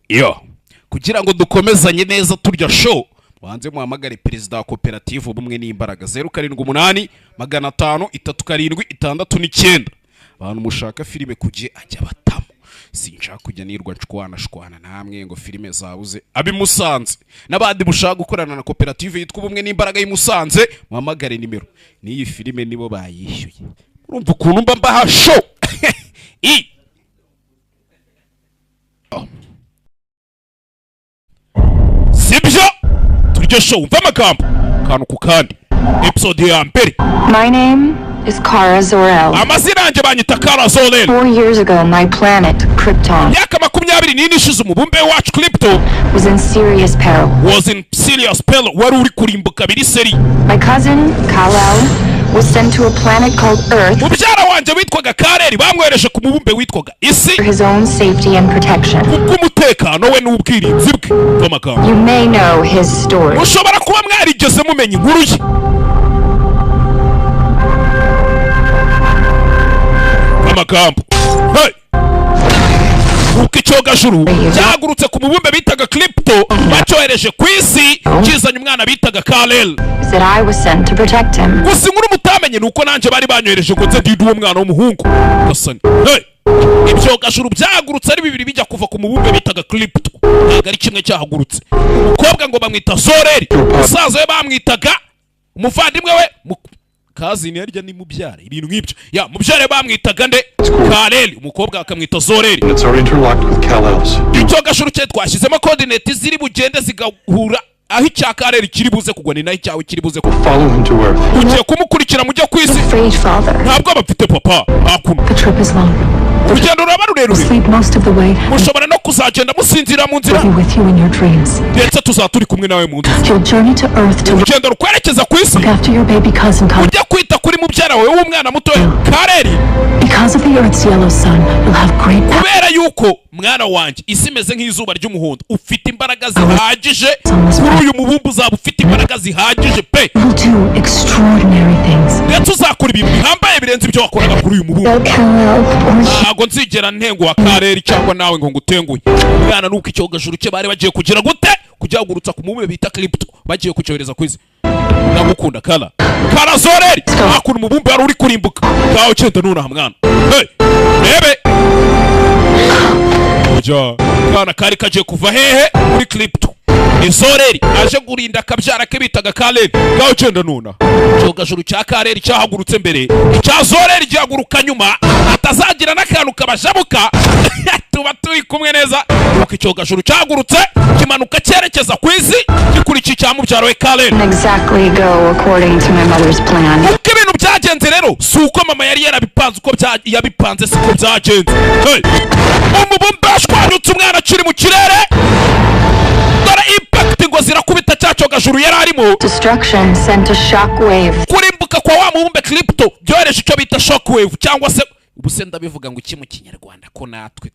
Yo, kugira ngo dukomezanye neza turya show, banze muhamagare perezida wa Koperative Ubumwe n'Imbaraga, 0785003769. Abantu mushaka filime ku gihe, ajya batamo. Sinshaka kujya nirwa nshwana shwana namwe ngo filime zabuze. Ab'i Musanze n'abandi mushaka gukorana na koperative yitwa Ubumwe n'Imbaraga y'i Musanze, muhamagare nimero. N'iyi filime nibo bayishyuye. Urumva ukuntu mba mbaha show i sibyo? Turyo show, umva amagambo kantu ku kandi, episode ya mbere. My name is Kara Zor-El. Amazina yanjye banyita Kara Zor-El. 4 years ago, my planet, Krypton, Imyaka 24 ishize, umubumbe wacu Krypton was in serious peril. was in serious peril, wari uri kurimbuka biri seri. My cousin, Kal-El, was sent to a planet called Earth Mubyara wanjye witwaga Kareri bamwohereje ku mubumbe witwaga Isi for his own safety and protection. kubw'umutekano we n'ubwirinzi bwe bw'amagambo. You may know his story. Mushobora kuba mwarigeze mumenya inkuru ye amagambo. Hey! Uko icyogajuru cyahagurutse ku mubumbe bitaga Krypton, bacyohereje ku isi kizanye umwana bitaga Karel. Is that I was sent to protect him. Gusa inkuru mutamenye ni uko nanjye bari banyohereje ngo nze ndinde uwo mwana w'umuhungu gasani. Hey! Ibyogajuru byahagurutse ari bibiri bijya kuva ku mubumbe bitaga Krypton, ntabwo ari kimwe cyahagurutse. Umukobwa ngo bamwita Zoreri, musaza we bamwitaga, umuvandimwe we kazini yarya ni mubyara, ibintu nk'ibyo ya mubyara bamwitaga nde? Kareli. Umukobwa akamwita Zoreri. Units are interlocked with Kal-El's. Icyogajuru cye twashyizemo coordinate ziri bugende zigahura aho icya Kareli kiri buze kugwa, ni naho icyawe kiri buze kugwa. Follow him to Earth. Ugiye kumukurikira mujye ku isi. Afraid, Father. Ntabwo bafite papa hakuno. The trip is long. Urugendo ruraba rurerure. Sleep most of the way. Mushobora no kuzagenda musinzira mu nzira. Be with you in your dreams. Ndetse tuzaba turi kumwe nawe mu nzira. You'll journey to Earth to look Urugendo rukwerekeza ku isi after your baby cousin Kal. ujya kwita kuri mubyara wawe w'umwana mutoya Kareri. Because of the Earth's yellow sun, you'll have great power Kubera yuko, mwana wanjye, isi imeze nk'izuba ry'umuhondo, ufite imbaraga zihagije. Kuri uyu mubumbe uzaba ufite imbaraga zihagije pe. You'll do extraordinary things. Ndetse uzakora ibintu bihambaye birenze ibyo wakoraga kuri uyu mubumbe. Kal-El or Ntabwo nzigera ntenguha Kareri cyangwa nawe ngo ngutenguhe. Umwana nuko icyogajuru cye bari bagiye kugira gute, kugihagurutsa ku mubumbe bita Krypton, bagiye kucyohereza ku isi. Ndagukunda, Kara, Kara Zoreri. Hakuno umubumbe wari uri kurimbuka. Ngaho ugenda nunaha mwana. Hey, rebe ujya kana kari kagiye kuva hehe? Muri Krypton. Ni Zoreri aje gurinda akabyara ke bitaga Kareri. Ngaho ugenda nuna. Icyogajuru cya Kareri cyahagurutse mbere, icya Zoreri gihaguruka nyuma, hatazagira n'akantu kabajabuka. Tuba turi kumwe neza. Nuko icyogajuru cyahagurutse kimanuka cyerekeza ku isi gikurikiye icya mubyara we Kareri. exactly go according to my mother's plan. Uko ibintu byagenze rero si uko mama yari yarabipanze, uko yabipanze siko byagenze. Hey! Umubumbe washwanyutse umwana akiri mu kirere. Dore impact ngo zirakubita cya cyogajuru yari arimo. Destruction sent a shockwave Kurimbuka kwa wa mubumbe Krypton byohereje icyo bita shockwave, cyangwa se ubu se ndabivuga ngo iki mu Kinyarwanda ko natwe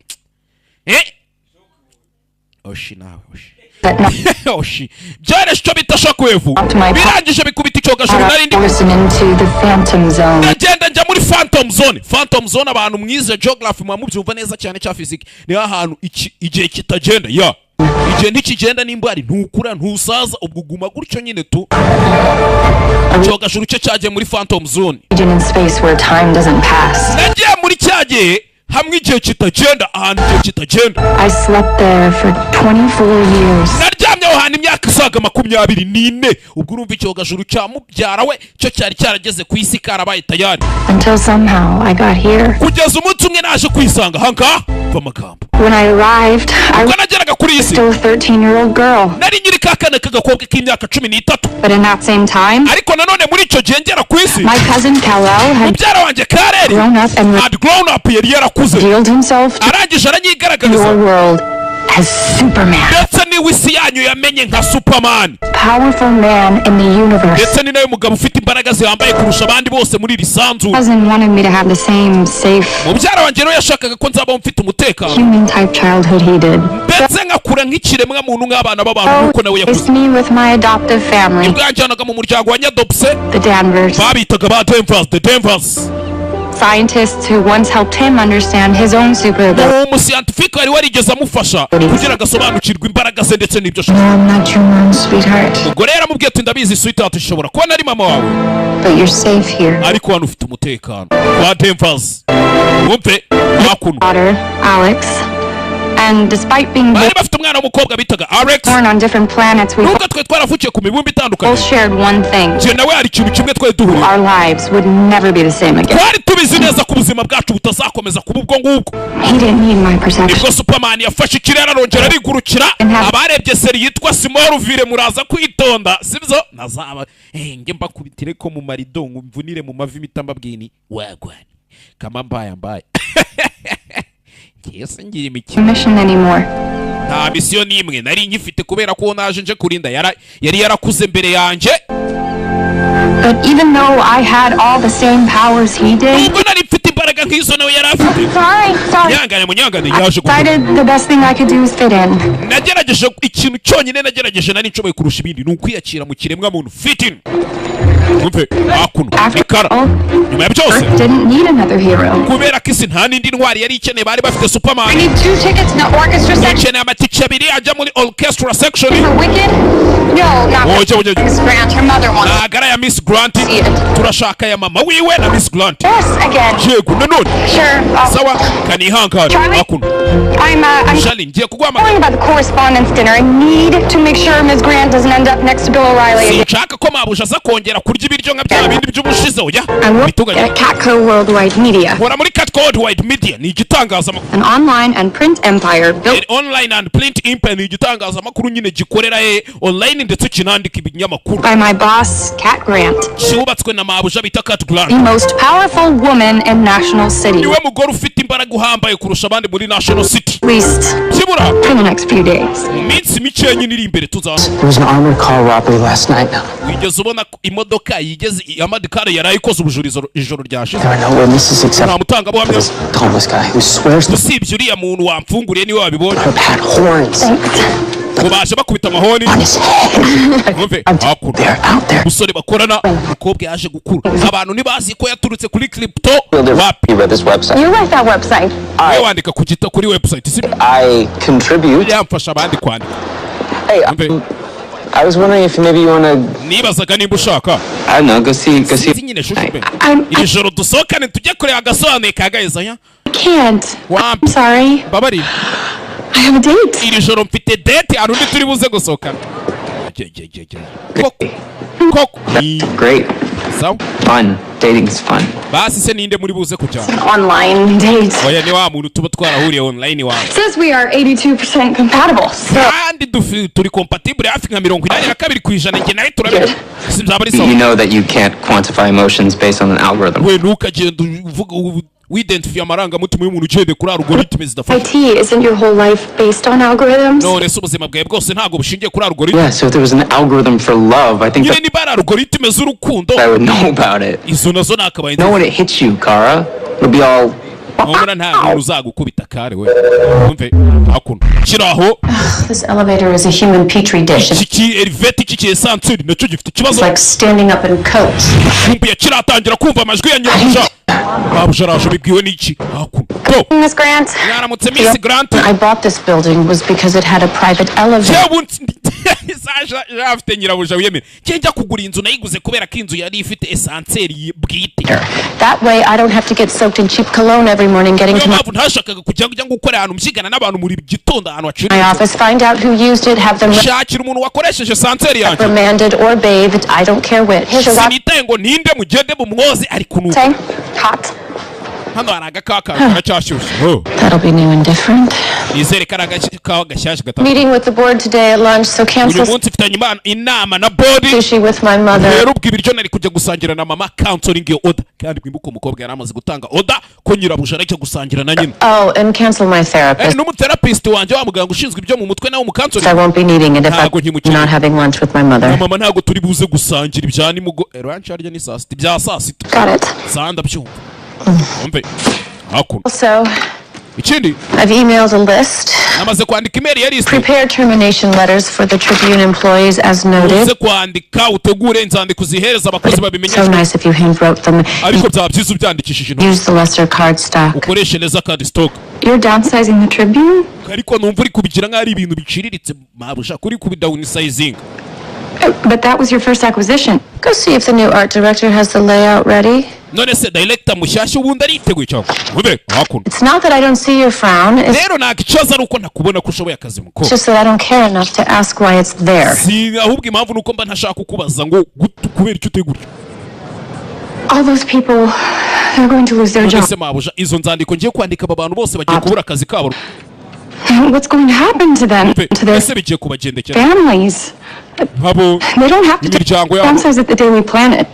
oshi nawe oshi that knocked oshi, byohereje icyo bita shockwave, birangije bikubita icyogajuru nari ndi Orson into the phantom zone. Ndagenda njya muri phantom zone. Phantom zone, abantu mwize geography muba mubyumva neza cyane, cya physique, niho ahantu igihe kitagenda ya igihe ntikigenda, nimba ari ntukura ntusaza, ubwo uguma gutyo nyine tu. Icyogajuru cye cyagiye muri phantom zone. Region in space where time doesn't pass. Nagiye muri cya gihe hamwe igihe kitagenda, ahantu igihe kitagenda. I slept there for 24 years. Naryamye aho hantu imyaka isaga 24. Ubwo urumva icyogajuru cya mubyara we cyo cyari cyarageze ku isi, karabaye tayari. Until somehow I got here. Kugeza umunsi umwe naje kwisanga ahangaha. Mva amagambo. When I arrived, I Ubwo was nageraga kuri iyi si, still a 13-year-old girl. nari nyiri ka kana k'agakobwa k'imyaka 13. But in that same time, Ariko nanone muri icyo gihe ngera ku isi, my cousin Kal-El had mubyara wanjye Kareri grown up and had grown up, yari yarakuze, revealed himself to arangije aranyigaragariza your world as Superman. ndetse niwe isi yanyu yamenye nka Superman. Powerful man in the universe. Ndetse ni nawe mugabo ufite imbaraga zihambaye kurusha abandi bose muri iri sanzure. Cousin wanted me to have the same safe Mubyara wanjye rero yashakaga ko nzabaho mfite umutekano human type childhood he did. ndetse nkakura nk'ikiremwa muntu, nk'abana b'abantu, nk'uko nawe yakuze. Placed me with my adoptive family, Nibwo yanjyanaga mu muryango wa nyadopse the Danvers. babitaga ba Danvers, the Danvers. Scientists who once helped him understand his own super ability. Uwo muscientifique wari warigeze amufasha kugira ngo asobanukirwe imbaraga ze ndetse n'ibyo ashaka. No, I'm not your mom, sweetheart. Ubwo rero aramubwiye ati: "Ndabizi, sweetheart, ushobora kuba nari mama wawe, But you're safe here. ariko hano ufite umutekano kwa Danvers." Wumve hakuno. Daughter, Alex. And despite being Bari bafite umwana w'umukobwa bitaga Alex. born on different planets, we Nubwo twe twaravukiye ku mibumbe itandukanye, both shared one thing. njye nawe hari ikintu kimwe twari duhuriye. Our lives would never be the same again. Twari tubizi neza ko ubuzima bwacu butazakomeza kuba ubwo ngubwo. He didn't need my protection. Nibwo Superman yafashe ikirere, arongera arigurukira. Abarebye série yitwa Smallville muraza kwitonda, sibyo? Nazaba njye mbakubitire ko mu marido ngo mvunire mu mavi impita mbabwiye ni wagwani kama mbaya mbaya ngiye se ngira imikino. Mission anymore. Nta mission n'imwe nari nkifite kubera ko uwo naje nje kurinda yari yarakuze mbere yanjye. But even though I had all the same powers he did, Nubwo nari mfite imbaraga nk'izo nawe yari afite, sorry, sorry. nyangane munyangane, yaje gukora. Decided the best thing I could do is fit in. Nagerageje, ikintu cyonyine nagerageje nari nshoboye kurusha ibindi ni ukwiyakira mu kiremwa muntu, fit in. Mwumve hakuno ni Kara. Nyuma ya byose, Earth didn't need another hero. kubera ko isi nta n'indi ntwari yari ikeneye, bari bafite Superman. I need two tickets in the orchestra section Dukeneye amatike abiri ajya muri orchestra section. for Wicked. No, not Oh, yeah, yeah. Miss Grant. Her mother wants Ntabwo ari aya Miss Grant, turashaka aya mama wiwe na Miss Grant. Yes, again. Yego, nanone. Sure. Sawa, kanihangane. Charlie? Hakuno. I'm Charlie, ngiye kuguhamagara. calling about the correspondence dinner. I need to make sure Ms. Grant doesn't end up next to Bill O'Reilly again. Sinshaka ko mabuja aza kongera kurya ibiryo nka bya bindi by'ubushize, oya. I work Bitunganye. at Catco Worldwide Media, Nkora muri Catco Worldwide Media, ni igitangazamakuru. An online and print empire built Online and print empire, ni igitangazamakuru nyine gikorera online ndetse kinandika ibinyamakuru. By my boss, Cat Grant, Cyubatswe na mabuja bita Cat Grant. The most powerful woman in National City. Niwe mugore ufite imbaraga uhambaye kurusha abandi muri National City. At least Byibura for the next few days. mu minsi mikeya nyine iri imbere tuzaza. There was an armored car robbery last night. Wigeze ubona ko imodoka yigeze amadikari yaraye ikoze ubujura ijoro ryashize? There are no witnesses except Nta mutangabuhamya. for this homeless guy who swears Usibye uriya muntu wamfunguriye, niwe wabibonye. the had horns Ngo baje bakubita amahoni. on his head. Mwumve hakuno. They're out there. Umusore bakorana, umukobwa yaje gukura, abantu ntibazi ko yaturutse kuri Krypto, wapi. You read this website. You write that website. We wandika ku gita kuri website, sibyo? I contribute. Yamfasha abandi kwandika. Hey, Mwumve. I was wondering if maybe you wanna, Nibazaga nimba ushaka, I don't know, go see. sinzi nyine, shushu be, iri joro dusohokane tujye kureba agasobanuye ka gaheza. I can't. Wapi. I'm sorry. Mbabarira. I have a date. Iri joro mfite date, hari undi turi buze gusohokana. Jye, jye, jye, jye. Koko koko. Great. Sawa. Fun. Dating's fun. Basi se ninde muri buze kujyana? Online date. Oya, ni wa muntu tuba twarahuriye online wawe. Says we are 82% compatible. So Kandi turi compatible hafi nka 82%, njye nawe turabona, si byaba ari sawa? You know that you can't quantify emotions based on an algorithm. We, ntukagenda uvuga widentifiye amarangamutima y'umuntu ugendeye kuri algorithme zidafasha. IT, isn't your whole life based on algorithms? None se ubuzima bwawe bwose ntabwo bushingiye kuri algorithm? Yeah, so if there was an algorithm for love, I think Nyine that niba ari algorithme z'urukundo, I would know about it. izo nazo nakabaye. Know when it hits you, Kara. It'll be all Nkubona nta muntu uzagukubita kare. We, umve hakuno, shyira aho. This elevator is a human petri dish. Iki ki elevator, iki ki ascenseur nacyo gifite It's ikibazo. like standing up in coats. Kumbuye kiratangira kumva amajwi ya nyirabuja. Babuja araje, bibwiwe n'iki hakuno to. Miss Grant. Mwaramutse, Miss Grant. I bought this building was because it had a private elevator. Jewe afite nyirabuja wiyemera. Njye njya kugura inzu nayiguze kubera ko inzu yari ifite ascenseur bwite. That way I don't have to get soaked in cheap cologne every morning getting Niyo to my mpamvu ntashakaga kujya gukora ahantu mbyigana n'abantu muri gitondo ahantu my haciriritse. office, find out who used it, have them Shakira umuntu wakoresheje ascenseur yanjye. reprimanded or bathed, I don't care which. Here's your Sinitaye ngo ninde, mugende mumwoze, ari kunuka. Say, hot. Hano hari agakawa kawe karacyashyushye. Oh. That'll be new and different. Nizere ko ari agakawa gashyashya gatatu. Meeting with the board today at lunch, so Uyu cancel munsi mfitanye inama na board. sushi with my mother. Rero ubwo ibiryo nari kujya gusangira na mama, canceling iyo order. Kandi mwibuke umukobwa yari amaze gutanga order ko nyirabuja arajya gusangira na nyina. Oh, and cancel my therapist. N'umutherapist wanjye, wa muganga ushinzwe ibyo mu mutwe, nawe umucancel. I won't be needing it if Ntago I'm nkimukeneye. not having lunch with my mother. Na mama ntabwo turi buze gusangira ibya nimugo, lunch harya ni saa sita, ibya saa sita. Got it. Saa ndabyumva. Umve hakuno. Also, Ikindi, I've emailed a list. Namaze kwandika email ya list. Prepare termination letters for the Tribune employees as noted. Uze kwandika, utegure inzandiko uzihereza abakozi babimenyesha. So nice if you handwrote them. Ariko byaba byiza ubyandikishije intoki. Use the lesser card stock. Ukoreshe neza card stock. You're downsizing the Tribune? Ariko numva uri kubigira nk'aho ari ibintu biciriritse, mabuja, kuri kubidownsizinga. But that was your first acquisition. Go see if the new art director has the layout ready. None se director mushyashya ubundi ariteguye cyangwa ube hakuno? It's not that I don't see your frown. It's Rero ntabwo ikibazo ari uko ntakubona ko ushoboye akazi, mukobwa. just that I don't care enough to ask why it's there. Si ahubwo impamvu ni uko mba ntashaka kukubaza ngo kubera icyo utegura. All those people, they're going to lose their None jobs. se mabuja, izo nzandiko ngiye kwandika, aba bantu bose bagiye kubura akazi kabo. What's going to happen to them? Pe, To their ese bigiye kubagendekera families? nkabo They don't have to imiryango yabo? downsize at the Daily Planet.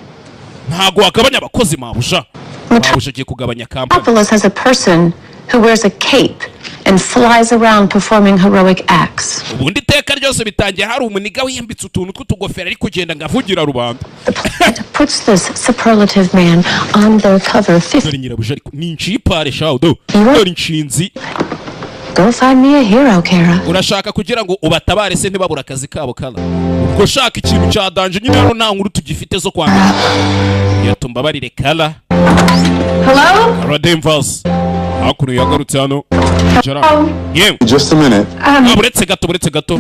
Ntabwo wagabanya abakozi, mabuja. Mabuja agiye kugabanya kampani. Metropolis has a person who wears a cape and flies around performing heroic acts. Ubundi iteka ryose bitangiye hari umuniga wiyambitse utuntu tw'utugofero ari kugenda ngo avugira rubanda. The planet puts this superlative man on their cover 50. Dore nyirabuja, ariko ni inshipare shawo, do dore inshinzi. Go find me a hero, Kara. Urashaka kugira ngo ubatabare se ntibabure akazi kabo? Kara, ubwo ushaka ikintu cya danger nyine. Hano nta nkuru tugifite zo kwandika, yatumbabarire Kara. Hello? Kara Danvers hakuno yagarutse hano. Icara. Yewe. Just a minute. Ah, buretse gato, buretse gato.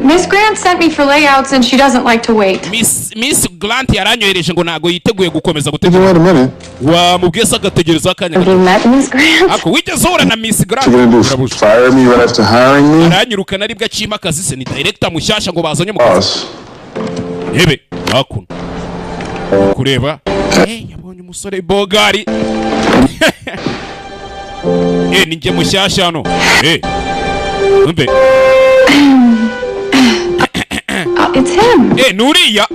Miss Grant sent me for layouts and she doesn't like to wait. Miss Grant yaranyohereje ngo ntago yiteguye gukomeza gutegereza. Wait a minute. Wamubwiye se agategereza akanya Have gato. you met Miss Grant? Ako wigeze uhura na Miss Grant? What you gonna do? Fire me right after hiring me? Aranyirukana aribwo acima akazi se? Ni director mushyashya ngo bazanye mu kazi. Boss. Yebe hakuno kureba, yabonye umusore bogari. Ni njye mushyashya hano. Umve. It's him. Nuriya.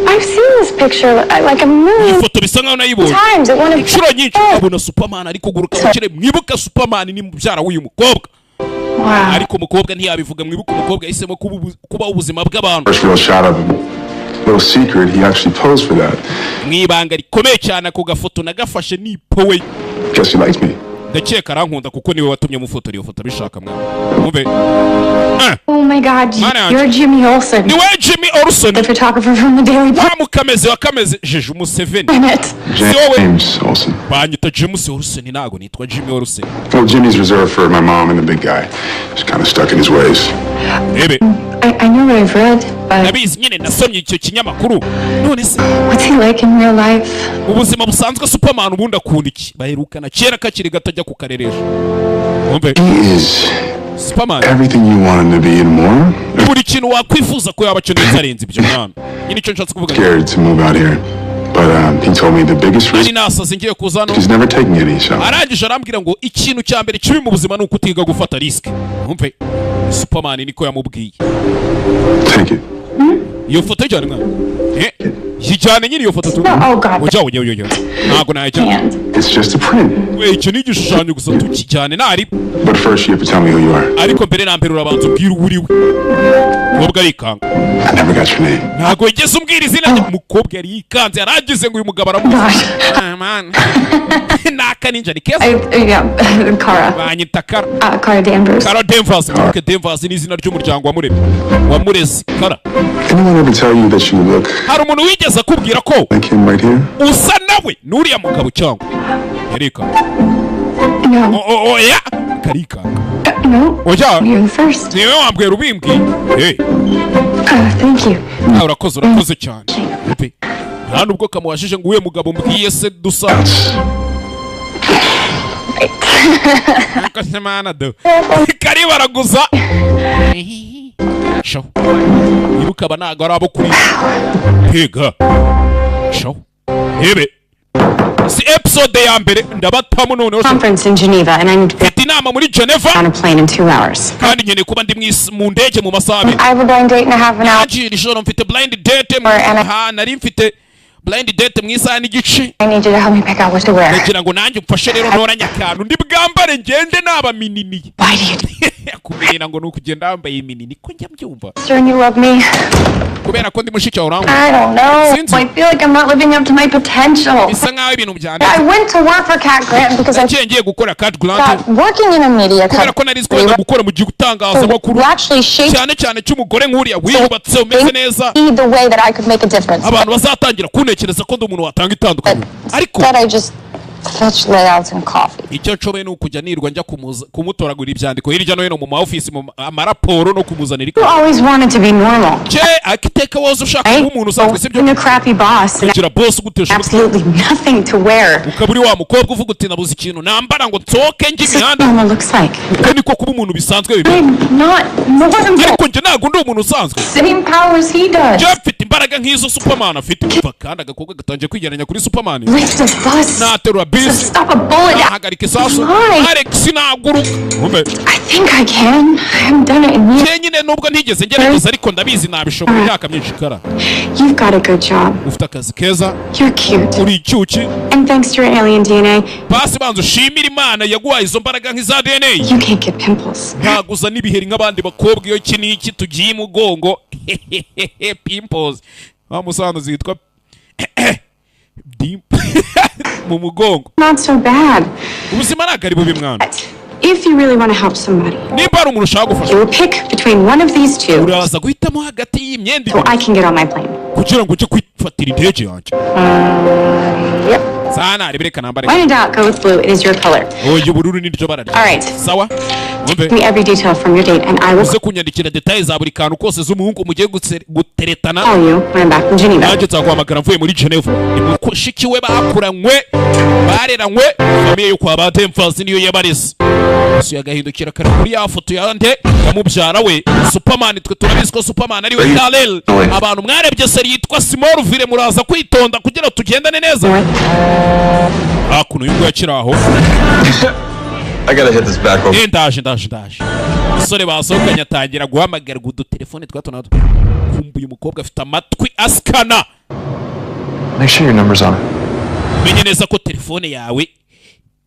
I've seen this picture like a million Ifoto bisa nkaho nayibonye times at one of inshuro nyinshi. Abona Superman ari kuguruka mu kirere. Mwibuka Superman ni mubyara w'uyu mukobwa. Wow. Ariko umukobwa ntiyabivuga. Mwibuka umukobwa yahisemo kubaho ubuzima bw'abantu. First real shot of him. Little secret, he actually posed for that. Mu ibanga rikomeye cyane, ako gafoto nagafashe nipowe. Guess he likes me. Ndakeka arankunda kuko niwe watumye mufotora iyo foto abishaka. Mwana, mwumve. Oh my God, Mana yanjye. you're Jimmy Olsen, Ni we Jimmy Olsen, the photographer from the Daily wa mukameze wa kameze jeje Umuseveni. Planet. Si wowe? James Olsen. Banyita James Olsen, ntago nitwa Jimmy Olsen. Well, Jimmy's reserved for my mom and the big guy. He's kind of stuck in his ways. Rebe. I know what I've read, but Ndabizi nyine, nasomye icyo kinyamakuru. None se what's he like in real life? mu buzima busanzwe Superman ubundi akunda iki? Baherukana kera kakiri gato ajya kukareresha. Mwumve. He is Superman everything you want him to be and more. buri kintu wakwifuza ko yaba cyo, ndetse arenze ibyo mwana. Nyine icyo nshatse kuvuga, Scared to move out here. But he told me the biggest nari risk nasaze ngiye kuza hano. is never taking any. So Arangije arambwira ngo ikintu cya mbere kibi mu buzima ni ukutiga gufata risk. Mwumve, Superman niko yamubwiye. Take it. Iyo foto yijyane mwana. Yijyane nyine iyo foto tu. No, oh God. Ujya ujya ujya, ntabwo nayijyana. Can't. It's just a print. We, icyo ni igishushanyo gusa, tukijyane ntari. But first, you have to tell me who you are. Ariko mbere na mbere urabanza ubwira uwo uri we. Umukobwa arikanga. I never got your name. Ntabwo wigeze umbwira izina rye. Umukobwa yari yikanze, yaragize ngo uyu mugabo aramuzi. Gosh. Ah, man, ni akaninja ni keza. Yeah, Kara. Banyita Kara. Kara Danvers. Kara Danvers. Mwibuke Danvers ni izina ry'umuryango wamuremye, wamureze Kara. Anyone ever tell you that you look Hari umuntu wigeze akubwira ko like him right here? usa nawe n'uriya mugabo cyangwa? Yarikanga. No. Oya, karikanga. No. Oya. You're the first. Niwe wambwira ubimbwiye. Hey. Thank you. Ah, urakoze, urakoze cyane. Pe, nta nubwo kamubajije ngo uwe mugabo mbwiye se dusa. Ariko se mana, do karibaraguza shaho. Ibuka aba ntabwo ari abo kuri higa shaho. Hebe si episode ya mbere ndabatamo noneho. Conference in Geneva, and I need to be Mfite inama muri Geneva on a plane in 2 hours. kandi nkeneye kuba ndi mu ndege mu masaha 2. I have a blind date in a half an hour. Nanjye iri joro mfite blind date. Ha, nari mfite blind date mu isaha n'igice. I need you to help me pick out what to wear. Ndagira ngo nanjye umfashe rero ntoranye akantu ndi bwambare ngende naba mininiye. Why do you Kubireba Nyina ngo ni ukugenda wambaye imini, niko njya mbyumva. Sister and you love me. Kubera ko ndi mushiki wawe urankunda? I don't know. Sinzi. I feel like I'm not living up to my potential. Bisa nkaho ibintu byanditse. I went to work for Cat Grant because I Nagiye ngiye gukora Cat Grant thought working in a media kubera ko nari nzi ko wenda gukora mu gihe utangazamakuru company actually shaped cyane cyane cy'umugore nk'uriya wiyubatse umeze neza, the way that I could make a difference. abantu bazatangira kuntekereza ko ndi umuntu watanga itandukaniro, ariko Instead, I just fetch layouts and coffee. icyo nshoboye ni ukujya nirwa njya kumutoragura ibyandiko hirya no hino mu ma office, mu amaraporo no kumuzanira You ikawa. always wanted to be normal, Je akiteka woza ushaka right? kuba umuntu usanzwe, sibyo? Being a crappy boss and Kugira boss ugutesha umutwe, absolutely nothing to wear. ukaba uri wa mukobwa uvuga uti: "Nabuze ikintu nambara ngo nsohoke njye This is what imihanda." normal looks like. Uko niko kuba umuntu bisanzwe bimeze. I'm not normal. Ariko njye ntabwo ndi umuntu usanzwe. Same powers he does. Njye mfite imbaraga nk'izo Superman afite. Umva, kandi agakobwa gatangiye kwigeranya kuri Superman. Lift a bus. Naterura bisi, Stop a bullet. nahagarika isasu. Why? Alex, naguruka. Umve. I think I can. I haven't done it in years. Njye nyine nubwo ntigeze ngerageza, ariko ndabizi nabishobora imyaka myinshi kara. You've got a good job. Ufite akazi keza. You're cute. Uri icyuki. And thanks to your alien DNA, Basi banza ushimire Imana yaguhaye izo mbaraga nk'iza DNA. you can't get pimples. Ntabwo uzana ibiheri nk'abandi bakobwa iyo iki n'iki tugiye imugongo, pimples wa musobanuzi witwa mu mugongo. Not so bad. Ubuzima ntabwo ari bubi, mwana. But if you really want to help somebody, Nimba hari umuntu ushaka gufasha, you will pick between one of these two uraza guhitamo hagati y'imyenda so ibiri I can get on my plane. kugira ngo ujye kwifatira indege yanjye. Yep. Sana reka nambare. When in doubt, go with blue. It is your color. Oya, ubururu ni ryo bara ryanjye. Alright. Sawa. Wumve. Give me every detail from your date, and I will Uze kunyandikira détails za buri kantu kose z'umuhungu mugiye guteretana. call you when I'm back from Geneva. Nanjye nzaguhamagara mvuye muri Geneva. Ni mushiki we bakuranywe, bareranywe, famille yo kwa ba Demfasi niyo yabareze. Yesu yagahindukira kare kuri ya foto ya nde, ya mubyara we Superman. Twe turabizi ko Superman ari we Kal-El. Abantu mwarebye série yitwa Smallville, muraza kwitonda kugira ngo tugendane neza. Hakuno uyu nguyu akiri aho. I gotta hit this back over. Eh, ndaje, ndaje, ndaje. Umusore basohokanye atangira guhamagarwa udutelefone twa hato na hato. Kumva uyu mukobwa afite amatwi asikana. Make sure your number's on it. Umenye neza ko telefone yawe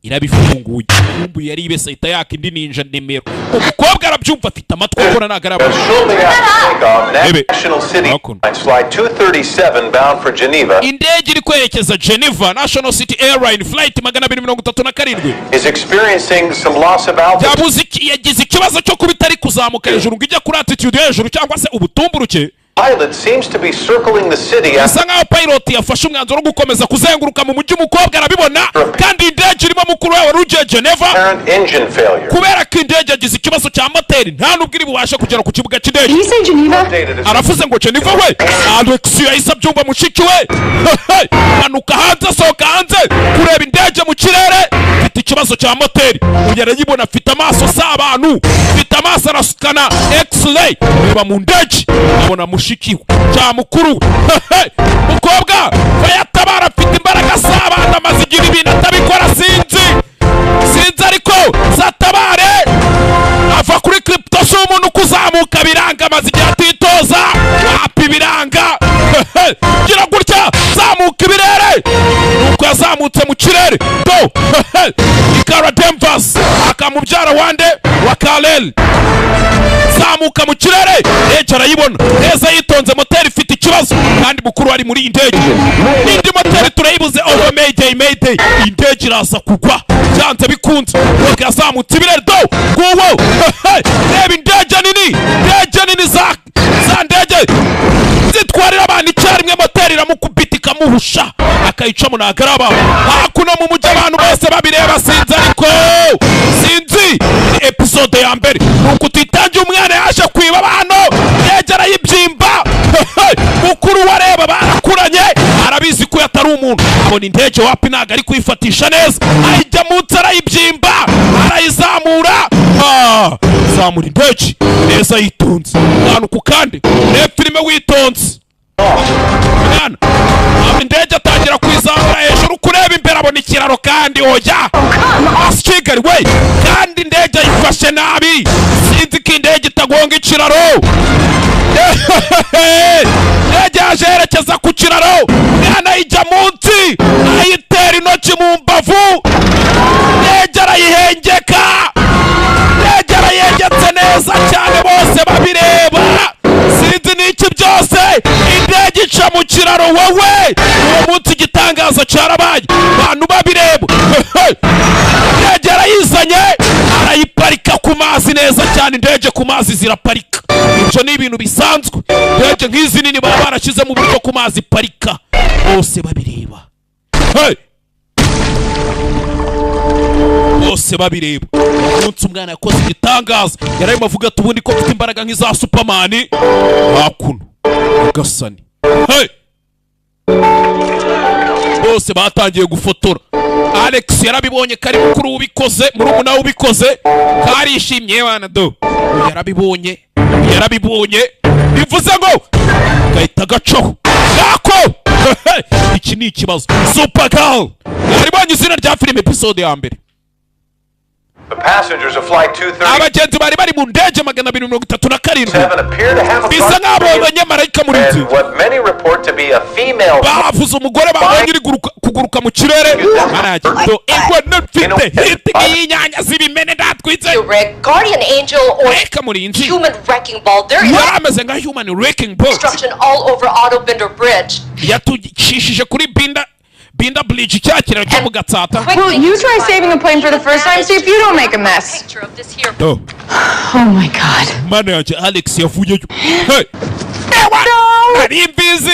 iraba ifunguye. Kumva yari ibese, ahita yaka indi ninja nimero. Umukobwa arabyumva, afite amatwi akora, ntabwo araba. Shortly after takeoff, Maybe. National City Hakuno. Airlines Flight 237 bound for Geneva Indege iri kwerekeza Geneva, National City Airline flight 237, is experiencing some loss of altitude. yabuze yagize ikibazo cyo kuba itari kuzamuka hejuru ngo ijye kuri altitude yo hejuru cyangwa se ubutumburuke. Pilot seems to be circling the city after Bisa nkaho pilot yafashe umwanzuro wo gukomeza kuzenguruka mu mujyi. Umukobwa arabibona, kandi indege irimo mukuru we wari ugiye Geneva. apparent engine failure. Kubera ko indege yagize ikibazo cya moteri, nta nubwo iri bubashe kugera ku kibuga cy'indege. Did you say Geneva? Updated as Aravuze ngo Geneva we. Alex yahise abyumva, mushiki we manuka hanze, asohoka hanze kureba indege mu kirere afite ikibazo cya moteri. Uyu arayibona, afite amaso si abantu, afite amaso arasukana x-ray. Reba mu ndege, abona mushiki we cya mukuru we. Mukobwa bayatabara, afite imbaraga z'abana, amaze igihe ibintu atabikora, sinzi, sinzi, ariko zatabare. Ava kuri Krypto, si umuntu kuzamuka biranga, amaze igihe atitoza, wapi biranga. Gira gutya, zamuka ibirere. Nuko yazamutse mu kirere do ikara Demvas akamubyara wande wa Kalel. Zamuka mu kirere, indege arayibona neza yitonze. Moteri ifite ikibazo, kandi mukuru ari muri iyi ndege. N'indi moteri turayibuze. Oh, mayday, mayday, indege iraza kugwa byanze bikunze. Nuko yazamutse ibirere do nguwo. Reba indege nini, indege nini, za ndege zitwarira abantu icyarimwe. Moteri iramukubita ikamuhusha, akayicamo. Ntabwo ari abantu. Hakuno mu mujyi abantu bose babireba, sinzi, ariko sinzi. Ni episode ya mbere. Nuko utitangiye, umwana yaje kwiba abantu, indege arayibyimba. Mukuru we areba, barakuranye, arabizi ko atari umuntu. Abona indege wapi, ntabwo ari kuyifatisha neza, ayijya munsi arayibyimba, arayizamura. Ah, zamura indege neza yitonze akantu ku kandi. Reba filime witonze mwana. Aba indege atangira kuyizamura hejuru, kureba imbere abona ikiraro, kandi oya, Kigali we! Kandi indege ayifashe nabi, sinzi ko indege itagonga ikiraro. Indege yaje yerekeza ku kiraro, umwana ayijya munsi, ayitera intoki mu mbavu, indege arayihengeka. Indege arayihengetse neza. Neza cyane, bose babireba, sinzi n'iki byose, indege ica mu kiraro. Wowe, uwo munsi igitangaza cyarabaye, abantu babireba. Indege arayizanye, arayiparika ku mazi neza cyane. Indege ku mazi ziraparika, ibyo ni ibintu bisanzwe. Indege nk'izi nini baba barashyize mu buryo ku mazi parika, bose babireba. Hey! Bose babireba. Umunsi umwana yakoze igitangaza, yararimo avuga ati: "Ubundi ko mfite imbaraga nk'iza Superman." Hakuno, nyagasani, hey! Bose batangiye gufotora. Alex yarabibonye ko ari mukuru ubikoze, murumuna we ubikoze, karishimye wana. Do, yarabibonye, yarabibonye, bivuze ngo gahita gacaho gako. Iki ni ikibazo. Supergirl, yaribonye izina rya filime, episode ya mbere. The passengers of Flight 237 Abagenzi bari mu ndege 237 appear to have a bisa nk'abo abanyamarayika murinzi and what many report to be a female bavuze umugore babonye uri kuguruka mu kirere. Do ingwe mfite hit y'inyanya z'ibimene ndatwitse. Rick, guardian angel or Reka murinzi human wrecking ball. There is yari ameze nka human wrecking ball. destruction all over Otto Binder Bridge. Yatucishije kuri Binda Bridge, cya kiraro cyo mu Gatsata. Well, you try saving a plane for the first time, see if you don't make a mess. Picture of this here. Do. Oh my God. Mana yanjye, Alex yavuyeyo. Hey! Ewa! Nari mbizi.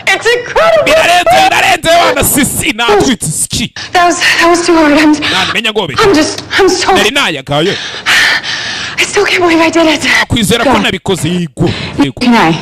It's incredible. Birarenze, birarenze wana. Sisi natwitse ski. That was too hard. I'm Namenya ngo I'm just I'm so nari nayagaye. I still can't believe I did it. Kwizera ko nabikoze. Yego, yego. Can I?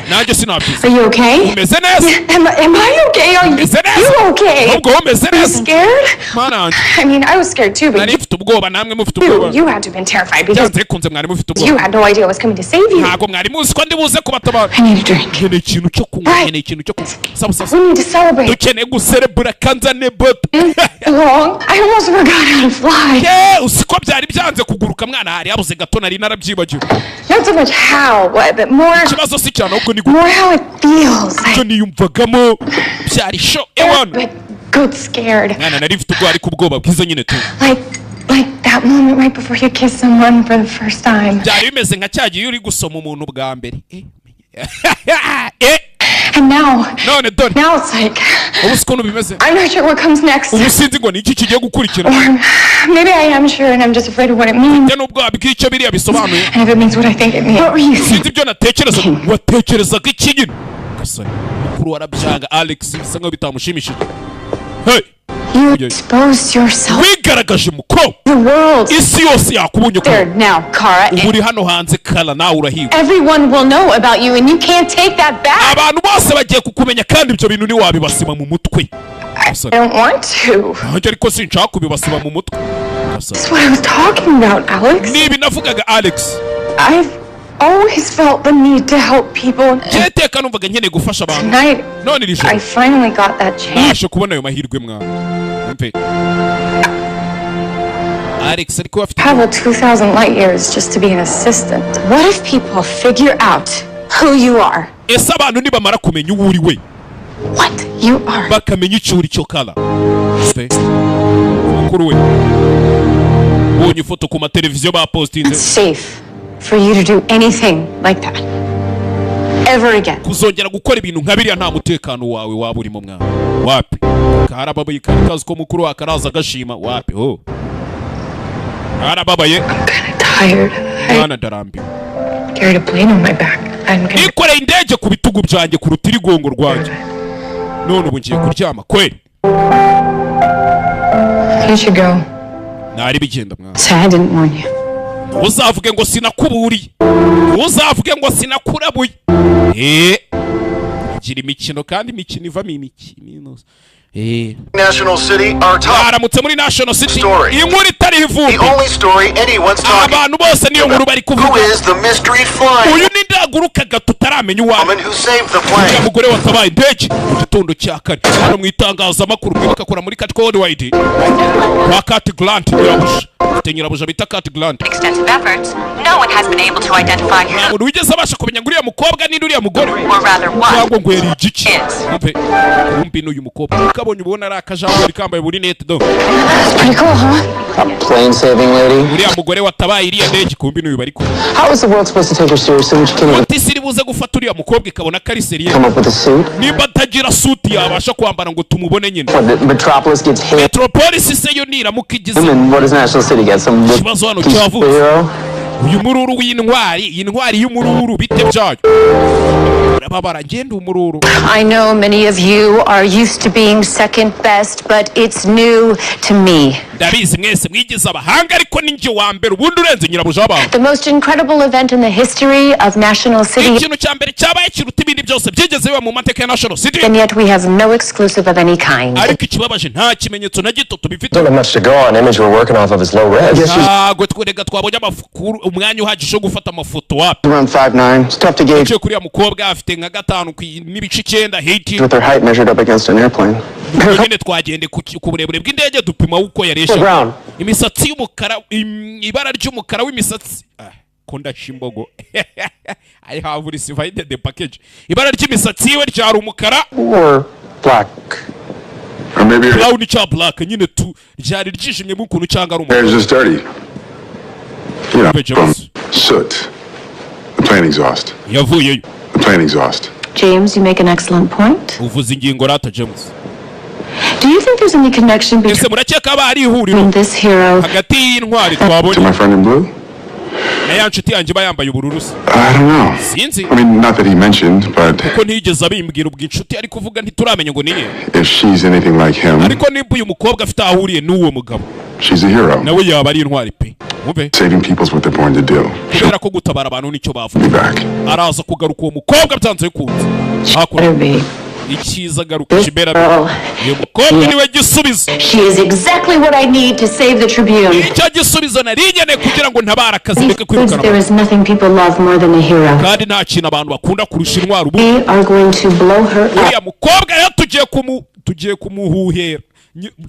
Nanjye sinabyize. Are you okay? Umeze neza? Am I okay? Are you, Umeze neza? you okay? Ahubwo wowe umeze Are you neza? scared? Mana yanjye. I mean, I was scared too, but Nari mfite ubwoba, namwe mufite you, ubwoba. you had to have been terrified because Byanze bikunze mwari mufite you ubwoba. had no idea I was coming to save you. Ntabwo mwari muzi ko ndi buze kubatabara. I need a drink. Nkeneye ikintu cyo kunywa, nkeneye ikintu cyo kunywa. Sawa sawa. We need to celebrate. Dukeneye guserebura, kanzane boto. Long. I almost forgot how to fly. Ye, usiko byari byanze kuguruka mwana, hari habuze gato, nari narabyibagiwe. Not so much how, but more Ikibazo si cyane ahubwo ni more how it feels. icyo niyumvagamo byari show ewana. But good scared. Mwana, nari mfite ubwoba, ariko ubwoba bwiza nyine tu. Like that moment right before you kiss someone for the first time. Byari bimeze nka cya gihe uri gusoma umuntu bwa mbere. Eh. And now, None dore now it's like ubu si ukuntu bimeze. I'm not sure what comes next. Ubu sinzi ngo ni iki kigiye gukurikira. Or maybe I am sure and I'm just afraid of what it means. Njye n'ubwoba bw'icyo biriya bisobanuye. And if it means what I think it means. What were you Sinzi ibyo natekereza. Watekerezaga iki nyine? Gasore mukuru warabyanga. Alex bisa nkaho bitamushimishije. Hey! You exposed yourself. Wigaragaje muko. The world. Isi yose yakubonye ko There now, Kara. ubu uri hano hanze Kara, nawe urahigwa. Everyone will know about you, and you can't take that back. Abantu bose bagiye kukumenya, kandi ibyo bintu ntiwabibasiba mu mutwe. I don't want to. Nanjye ariko sinshaka kubibasiba mu mutwe. Gasore. That's what I was talking about, Alex. Ni ibi navugaga, Alex. I've always felt the need to help people. Njyewe iteka numvaga nkeneye gufasha abantu. Tonight, None iri joro I finally got that chance. naje kubona ayo mahirwe mwana. Mve Alex, ariko afite Travel 2,000 light years just to be an assistant. What if people figure out who you are? Ese abantu nibamara kumenya uwo uri we, What you are? bakamenya icyo uri cyo, Kara? Mve mukuru we ubonye ifoto ku mateleviziyo bapostinze. It's safe for you to do anything like that. Ever again. Kuzongera gukora ibintu nka biriya, nta mutekano wawe waba urimo mwana. Wapi, karababaye, kari kazi ko mukuru we akaraza agashima. Wapi ho, karababaye. Tired. I Mwana, ndarambiwe. carried a plane on my back. I'm gonna Nikoreye indege ku bitugu byanjye ku rutirigongo rwanjye, none ubu ngiye kuryama kweli. You should go. Ntari bigenda mwana. Sorry, I didn't warn you. Ntuzavuge ngo sinakuburiye, ntuzavuge ngo sinakurabuye. Gira imikino, kandi imikino ivamo imikino. National City, our top Baramutse muri National City. Story. Inkuru itari ivumbi. The only story anyone's talking. Abantu bose niyo nkuru bari kuvuga. Who is the mystery flying Uyu ni ndagurukaga tutaramenya uwawe woman who saved the Uriya plane? mugore watabaye indege mu gitondo cya kare hano mu itangazamakuru. Mwibuka akora muri Cat Worldwide kwa Cat Grant, nyirabuja. Afite nyirabuja bita Cat Grant. Extensive efforts, no one has been able to identify who, Umuntu wigeze abasha kumenya ngo uriya mukobwa ni uriya mugore or rather what, cyangwa ngo yari igiki. is. Umve, kumbi n'uyu mukobwa ukabonye ubona ari akajangwe kambaye burinete do. That's pretty cool, huh? A plane saving lady. Uriya mugore watabaye iriya ndege, kumbi n'uyu bari kumwe. How is the world supposed to take her seriously when she can't even Ati isi iri buze gufata uriya mukobwa ikabona ko ari sérieux come up with a suit? nimba atagira suit yabasha kwambara ngo tumubone nyine? What, the Metropolis gets hit, Metropolis se yo niramuka igize and what does National City get? Some ikibazo hano cyavutse. hero? Uyu mururu w'intwari, iyi ntwari y'umururu, bite byayo? Urababara, ngenda umururu. I know many of you are used to being second best, but it's new to me. Ndabizi mwese mwigize abahanga, ariko ni njye wa mbere ubundi urenze nyirabuja w'abantu. The most incredible event in the history of National City, Ikintu cya mbere cyabaye kiruta ibindi byose byigeze biba mu mateka ya National City, and yet we have no exclusive of any kind. ariko ikibabaje nta kimenyetso na gito tubifite. Don't have much to go on. Image we're working off of is low res. Yes, she's Ntabwo twereka twabonye amakuru, umwanya uhagije wo gufata amafoto wapi. around 5'9". It's tough to gauge Uciye kuri uriya mukobwa afite nka 5.9 hiti. with her height measured up against an airplane. Nyine twagende ku burebure bw'indege dupima uko yaresha. Brown. Imisatsi y'umukara, ibara ry'umukara w'imisatsi. Ah, ko ndashimbogo, I have received the package. Ibara ry'imisatsi yiwe ryari umukara Or black. Or maybe her brown cya black nyine tu, ryari ryijimye mu ukuntu cyangwa ari umukara. hair's just dirty. From soot. The plane exhaust. Yavuyeyo. The plane exhaust. James, you make an excellent point. Uvuze ingingo rata, James. Do you think there's any connection Ese between murakeka haba hari ihuriro this hero hagati y'intwari To twabonye my friend in blue? na ya nshuti yanjye iba yambaye ubururu se? I don't know. Sinzi. I mean, not that he mentioned, but Kuko ntiyigeze abimbwira. Ubwo inshuti ari kuvuga ntituramenya ngo niye. if she's anything like him, Ariko nimba uyu mukobwa afite aho ahuriye n'uwo mugabo, she's a hero. nawe yaba ari intwari pe, wumve. Saving people's what they're born to do. She'll Kubera ko gutabara abantu nicyo bavuga. be back. Araza kugaruka uwo mukobwa byanze bikunze hakuno. better be? Icyiza agaruka This kibera. girl, Uyu mukobwa niwe gisubizo. she is exactly what I need to save the Tribune. Icyo gisubizo nari nkeneye kugira ngo ntabare akazi ndeke These kwirukana there abantu. is nothing people love more than a hero. Kandi nta kintu abantu bakunda kurusha intwari ubu. We are going to blow her up. Uriya mukobwa rero tugiye kumuhuhera.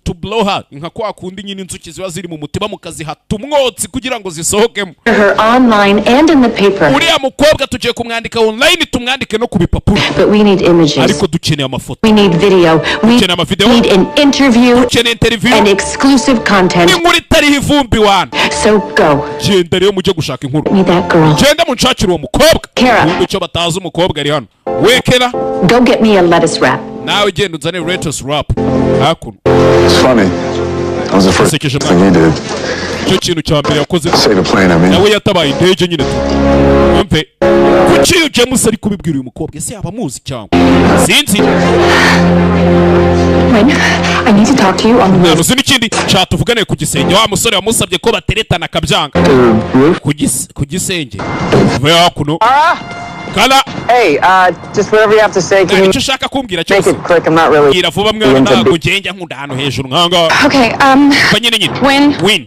To blow her, nka kwa kundi nyine inzuki ziba ziri mu mutiba mukazihata umwotsi kugira ngo zisohokemo. Her online and in the paper. Uriya mukobwa tugiye kumwandika online, tumwandike no ku bipapuro. But we need images. Ariko dukeneye amafoto. We need video. We Dukeneye amavideo. need an interview Dukeneye interview and exclusive content. n'inkuru itariho ivumbi wana. So go. Genda rero mujye gushaka inkuru. Me that girl. Genda munshakire uwo mukobwa. Kara. Wumva icyo batazi, umukobwa ari hano wekera. Go get me a lettuce wrap. Nawe genda uzane lettuce wrap hakuno. It's funny. That was the first Sekeje thing he did. Icyo kintu cya mbere yakoze. Save a plane, I mean. Nawe yatabaye indege nyine tu. Wumve, kuki uyu James ari kubibwira uyu mukobwa? Ese yaba amuzi cyangwa sinzi? Wayne, I need to talk to you on the Mwana, uzi n'ikindi nshaka tuvugane ku gisenge. Wa musore wamusabye ko bateretana akabyanga ku gisenge. Vuba hakuno, Kara. Hey, just whatever you have to say, can you Icyo ushaka kumbwira make cyose it quick? I'm not really bwira vuba mwana, into ntabwo ngenda nkunda ahantu hejuru nk'ahangaha. Okay, Pfa nyine nyine. Win. Win.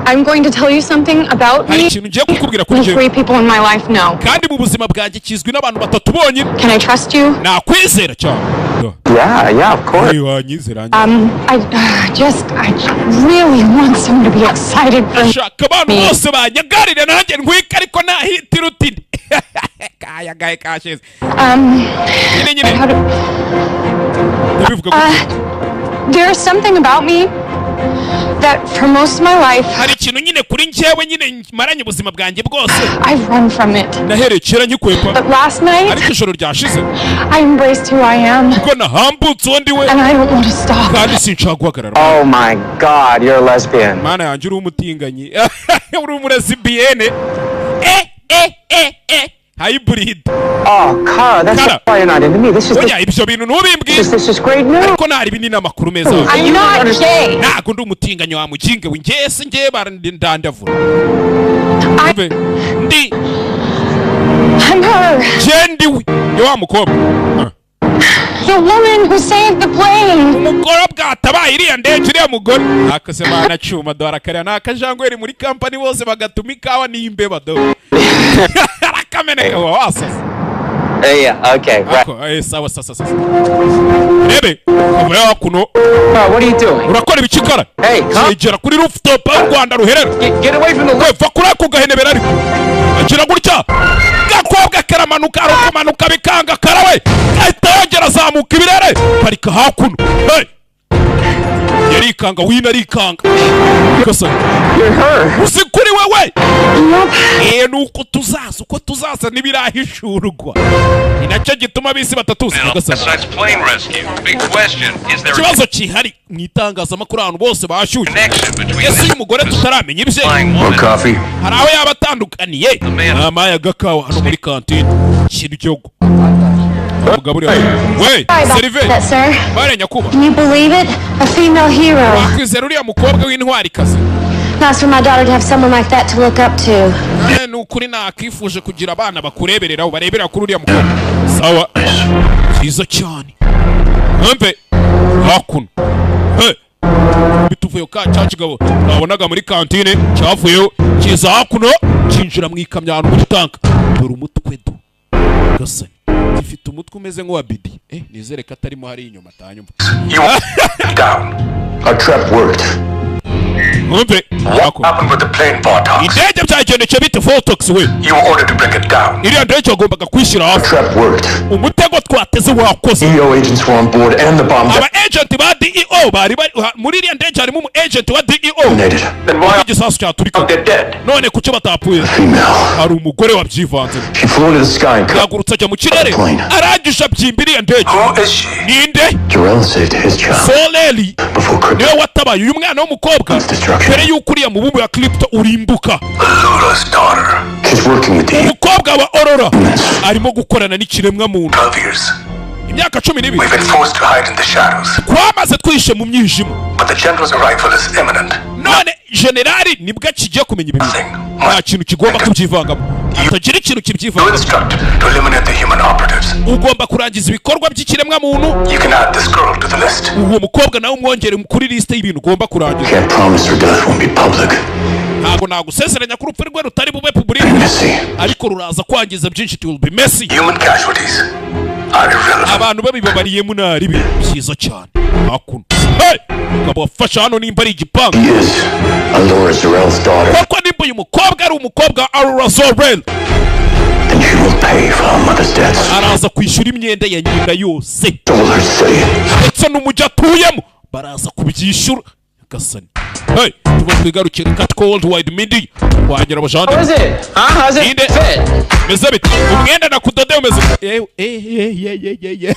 I'm going to tell you something about Hari me. ikintu ngiye kukubwira kuri Only njyewe three people in my life know. kandi mu buzima bwanjye kizwi n'abantu batatu bonyine. Can I trust you? Nakwizera cyane? Yeah, of course. Hey, wanyizera njye? I really want someone to be excited for Shaka abantu bose banyagarire nanjye ntwike, ariko nahitira utindi kayagaye kashize. Nyine nyine. How do, Ndabivuga gutya. There's something about me that for most of my life, Hari ikintu nyine kuri njyewe nyine maranye ubuzima bwanjye bwose. I've run from it. Nahereye kera nkikwepa. But last night, Ariko ijoro ryashize, I embraced who I am, kuko nahambutse uwo ndi we, and I don't want to stop. kandi sinshaka guhagarara. Oh my God, you're a lesbian. Mana yanjye, uri umutinganyi, uri umulesbienne, eh eh eh eh, hybrid. Oh, Kara, that's Kara. why you're not into me. This is Oya, ibyo bintu ntubimbwire. this is great news. Ariko ntari ibi ni n'amakuru meza. I'm not gay. Ntabwo ndi umutinganyi wa muginge we, njye se njye barandandavura. I, Umve, ndi I'm her, njye ndi we, ni wa mukobwa. Ah. The woman who saved the plane. Umukobwa atabaye iriya ndege, uriya mugore akase mana cyuma dore akarira ni akajangweri muri kampani bose bagatuma ikawa n'imbeba do arakameneka uba wasaze. Yeah, okay, right. Ako, sawa sasa sasa, rebe uva hakuno. What are you doing? Urakora ibiki, Kara? Hey, come. Egera kuri rooftop aho u Rwanda ruherera. Get away from the We va kuri ako gahenebera, ariko Aramanuka, arukumanuka bikanga, karawe ahita yongera azamuka ibirere, parika hakuno. Hey! Yarikanga wino, arikanga. Gasani, uzi kuri wewe ni uko tuzaza, uko tuzaza ntibirahishurwa, ni nacyo gituma ab'isi batatuzi. Nyagasani. Last night's plane rescue. Big question, is there a Ikibazo kihari mu itangazamakuru, abantu bose bashyushye. connection between Ese uyu mugore tutaramenya ibye flying woman Want coffee? hari aho yaba atandukaniye? Amaye agakawa hano muri kantine kiryogo. Umugabo uri hano we. Sorry about Seriveri. that, sir. Bare nyakuba. Can you believe it? A female hero. Wakwizera uriya mukobwa w'intwarikazi? Nice for my daughter to have someone like that to look up to. Ni ukuri nakifuje kugira abana bakurebereraho, barebera kuri uriya mukobwa. Sawa, byiza cyane. Nkambe hakuno. Hey, bituvuye ka cya kigabo twabonaga muri kantine cyavuyeho, kiza hakuno, kinjira mu ikamyo ahantu muri tanka. Dore umutwe do gasani, gifite umutwe umeze nk'uwa bidi. Nizere ko atarimo hari inyuma atanyumva. You down. Our trap worked. Nkumve What hakuno. happened with the plane, Vortox? Indege byagendekeye bite, Vortox we? You were ordered to bring it down. Iriya ndege wagombaga kwishyira Our hafi. trap worked. Umutego twateze wakoze. DEO agents were on board and the bomb Aba agent ba DEO bari muri iriya ndege, harimo umu agent wa DEO. detonated. Then why Igisasu cyaturika. are they dead? None kuki batapfuye? Female. Hari umugore wabyivanzemo. She flew into the sky and cut. Yagurutse ajya mu kirere, arangije abyimba iriya ndege. Who is she? Ninde? Jarrell saved his child Soleli before Krypto niwe watabaye uyu mwana w'umukobwa destruction. mbere y'uko uriya mubumbe wa Krypto urimbuka. Lula's daughter. She's working with the Umukobwa wa Aurora arimo gukorana n'ikiremwa muntu. 12 years. Imyaka 12. We've been forced to hide in the shadows. Twamaze twishe mu mwijima. But the general's arrival is imminent. None generali nibwo akigiye kumenya ibi bintu. Nta kintu kigomba kubyivangamo, hatagira ikintu You kibyivangamo. instruct to eliminate the human operatives. Ugomba kurangiza ibikorwa by'ikiremwa muntu. You can add this girl to the list. Uwo mukobwa nawe umwongere kuri lisite y'ibintu ugomba kurangiza. Can't promise her death won't be public. Ntabwo nagusezeranya ko urupfu rwe rutari bube public, Messy. ariko ruraza kwangiza byinshi. It will be messy. Human casualties are irrelevant. Abantu babibabariyemo naribi byiza cyane. Hakuno, hey! Umugabo wafashe hano nimba ari igipangu. She is Alora Zarel's daughter, Koko nimba uyu mukobwa ari umukobwa wa Aurora Zorel, and she will pay for her mother's debts. araza kwishyura imyenda ya nyina yose. So will her city. Ndetse n'umujyi atuyemo baraza kubyishyura. Gasani, hey, tuba twigarukire Katco Worldwide Media wagera abajande. How is it? Huh? How's it Ninde? fit? Meze bite umwenda nakudodeye? Umeze eh eh eh eh eh eh.